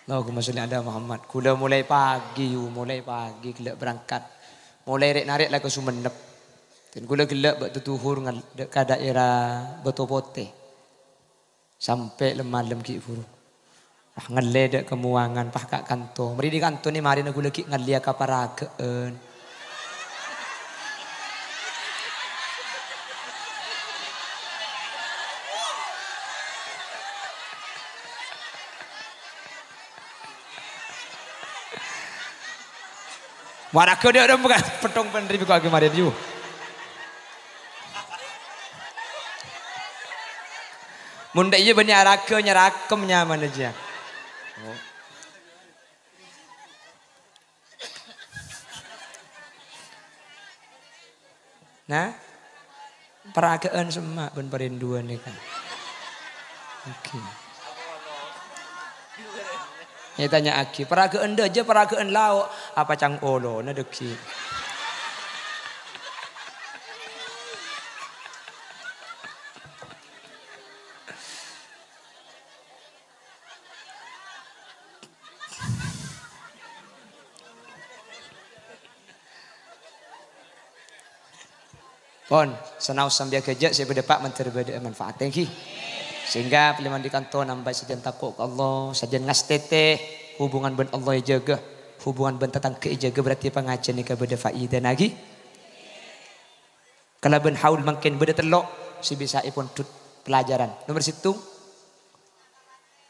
Allahumma sholli ala Muhammad. Ghulâ molaè pagi, yu, molaè pagi ghellâ' berangkat. Molaè rè'-narè' la ka Songennep. Dan ghulâ ghellâ' bâ' duhur ngal-, dâ-, ka daerah Bâto Potè. Sampè' lem-malem ghi' buru. Pas ngallè dâ' Kamowangan, pas ka kanto. Marè dâri kanto nè marèna ghulâ ghi' ngallèya ka Paragâ'ân. Mara ghâdhâ' rembhâ, pettong penri biko agi marèn, yu. Mon ta' iyâ bânnè araghâ nyarakem nyamana jiyâ. Nah, Paragâ'ân semma' bân parènduwân nèka. Oke. Ètanya'aghi, "Paragâ'ân dâjâ, paragâ'ân lao', apa cang olona dâggi'?" Pon, sanaos sampèyan ghâjâ' sè bâdâ pa' mandhâr bâdâ'â manfaat, èngghi. Sehingga palèman dâri kanto nambâi sajân tako' ka Allah, sajân ngastètè hubungan bân Allah èjâgâ, hubungan bân tatangghâ èjâgâ, berarti pangajhiyân nèka bâdâ faidana, èngghi. Kalabân haul mangkèn bâdâ tello' sè bisa èpondhut pelajaran. Nomer sèttong,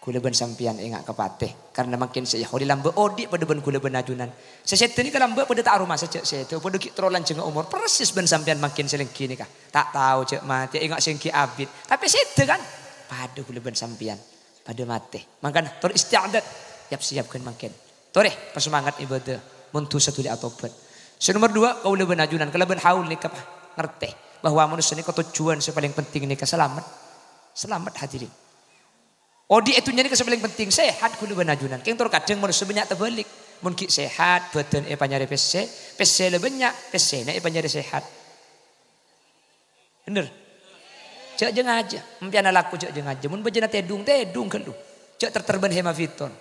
ghulâ bân sampèyan enga' ka patè, karna mangkèn sè èhaulè lambâ' odi' padâ bân ghulâ bân ajunan. Sè sèdâ nèka lambâ' padâ ta' aromasa jhâ' sèdâ, padâ ghi' terro lanjhângnga omor, persis bân sampèyan mangkèn sè lèngghi nèka. Ta' tao jhâ' matè, enga' sè èngghi abit, tapè sèdâ kan? Padâ ghulâ bân sampèyan, padâ matè. Mangkana, tor isti'dad, yap-siyap ghân mangkèn. Torè, pasemangat ibadah, mon dhusa dhuli atobhât. Sè nomer duwâ', kaulâ bân ajunan kalabân haul nèka, Pa', ngartè bahwa manossa nèka tojjhuwân sè palèng penting nèka salamet. Salamet, hadirin. Odi' è dhunnya nèka sè palèng penting, sehat ghulâ bân ajunan. Kèng tor kadhâng manossa bânnya' tabâlik. Mon ghi' sehat, bâdân èpanyarè pèssè, pèssè la bânnya', pèssèna èpanyarè sehat. Bhender? Jhâ' jhâ-ngajhâ. Empèyan alako jhâ' jhâ-ngajhâ. Mon bâjâna tèdung, tèdung ghâllu. Jhâ' terter bân hemaviton.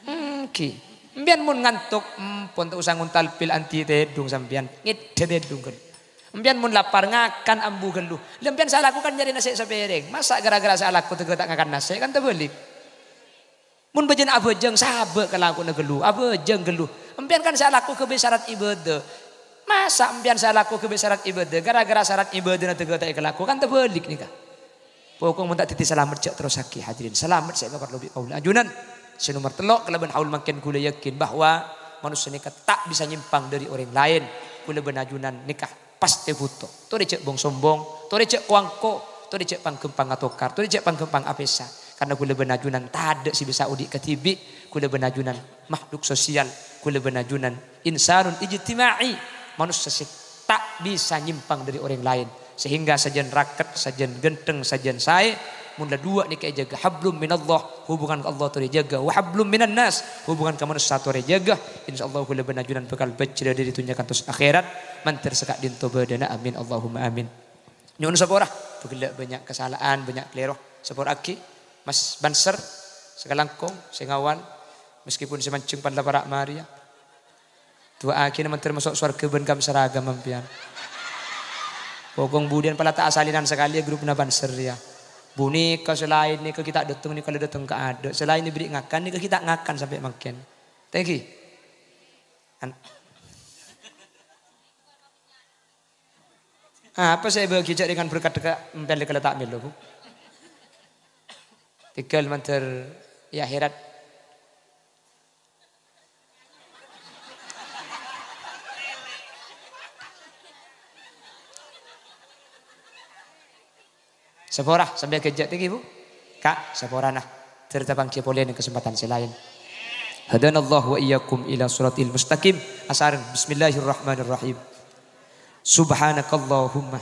Èngghi. Empèyan mon ngantok, empon ta' osa ngontal pil andi tèdung sampèyan. Ngèdhâ tèdung ghâllu. Empèyan mon lapar, ngakan ambu ghâllu. Lha empèyan sè alako kan nyarè nasè' sapèrèng. Masa' ghârâ-ghârâ sè alako tèghâ ta' ngakan nasè', kan tabâlik. Mon bâjâna abhâjâng, sabâ' kalakowanna ghâllu, abhâjâng ghâllu. Empèyan kan sè alako ghâbây sarat ibadah. Masa' empèyan sè alako ghâbây sarat ibadah, ghârâ-ghârâ sarat ibadahna tèghâ ta' èkalako, kan tabâlik nèka. Pokok mon ta' dhâddhi salamet, jhâ' terrossaghi, hadirin. Salamet sè èpaparlo bi' kaulâ ajunan. Sè nomer tello', kalabân haul mangkèn ghulâ yakin bahwa manossa nèka ta' bisa nyèmpang dâri orèng laèn. Ghulâ bân ajunan nèka pastè bhuto. Torè jhâ' bong-sombong, torè jhâ' ko-angko, torè jhâ' pang-ghâmpang atokar, torè jhâ' pang-ghâmpang apèsa. Karna ghulâ bân ajunan tadâ' sè bisa odi' kadhibi', ghulâ bân ajunan makhluk sosial, ghulâ bân ajunan insanun ijtima'i, manossa sè ta' bisa nyèmpang dâri orèng laèn. Sehingga sajân rakèt, sajân ghântheng, sajân saè, mon la duwâ' nèka èjâgâ, hablum minallah, hubungan ka Allah torè jâgâ, wa hablum minannas, hubungan ka manossa torè jâgâ. Insyaallah ghulâ bân ajunan bhâkal bhâjhrâ dâri dhunnya kantos akhèrat, mandhâr saka'dinto bâdâna. Amin, Allahumma amin. Nyo'on sapora, bhâghellâ' bânnya' kasala'an, bânnya' kalèro. Sapora'aghi, Mas Banser, sakalangkong, sè ngawal, meskipun sè manjheng pan la para' marèya. Du'aaghina mandhâr maso' sowarghâ bân kam-saraghâmma empèyan. Pokok budiyân pala ta' asalènan sakalè grup na Banser rèya. Bhunèka sè laèn nèka ghi' ta' dâteng nèka la dâteng kaadâ'. Sè laèn èberri' ngakan nèka ghi' ta' ngakan sampè' mangkèn. Thank you. An-, apa sè èbâgi jhâ' dengan berkat deka empèl nèka la ta' mèlo, Bu? Tèghâl mandhâr è akhèrat. Sapora, sampè' ghâjâ' tèngghi, Bu. Ka', saporana. Ter tapangghi polè neng kasempadhân sè laèn. Hadanallahu wa iyyakum ila siratil mustaqim. Asareng, bismillahirrahmanirrahim. Subhanakallahumma.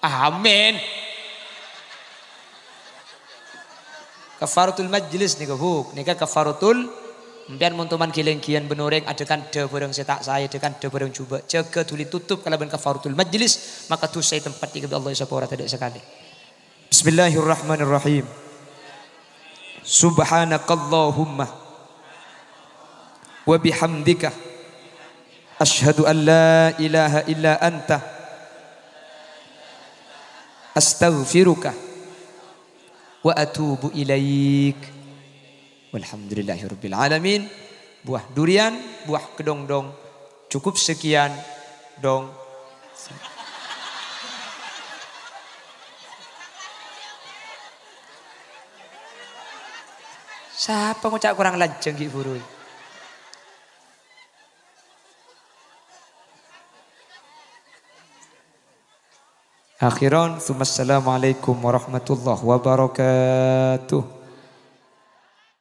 Amin. Kafaratul majlis nèka, Bu. Nèka kafaratul, empèyan mon toman ghi-lèngghiyan bân orèng adhâ-kandhâ bhârâng sè ta' saè, adhâ-kandhâ bhârâng jhubâ'. Jâgâ dhuli tutup kalabân kafaratul majlis, maka dhusa è tempat nèka bi' Allah èsapora tadâ' sakalè. Bismillahirrahmanirrahim. Subhanakallahumma wa bihamdika. Asyhadu an la ilaha illa anta. Astaghfiruka wa atubu ilaik. Walhamdulillahirabbil alamin. Buah durian, buah kedondong. Cukup sekian, dong. Sapa ngoca' korang lanjhâng ghi' buru? Akhiran, tsummassalamualaikum warahmatullahi wabarakatuh.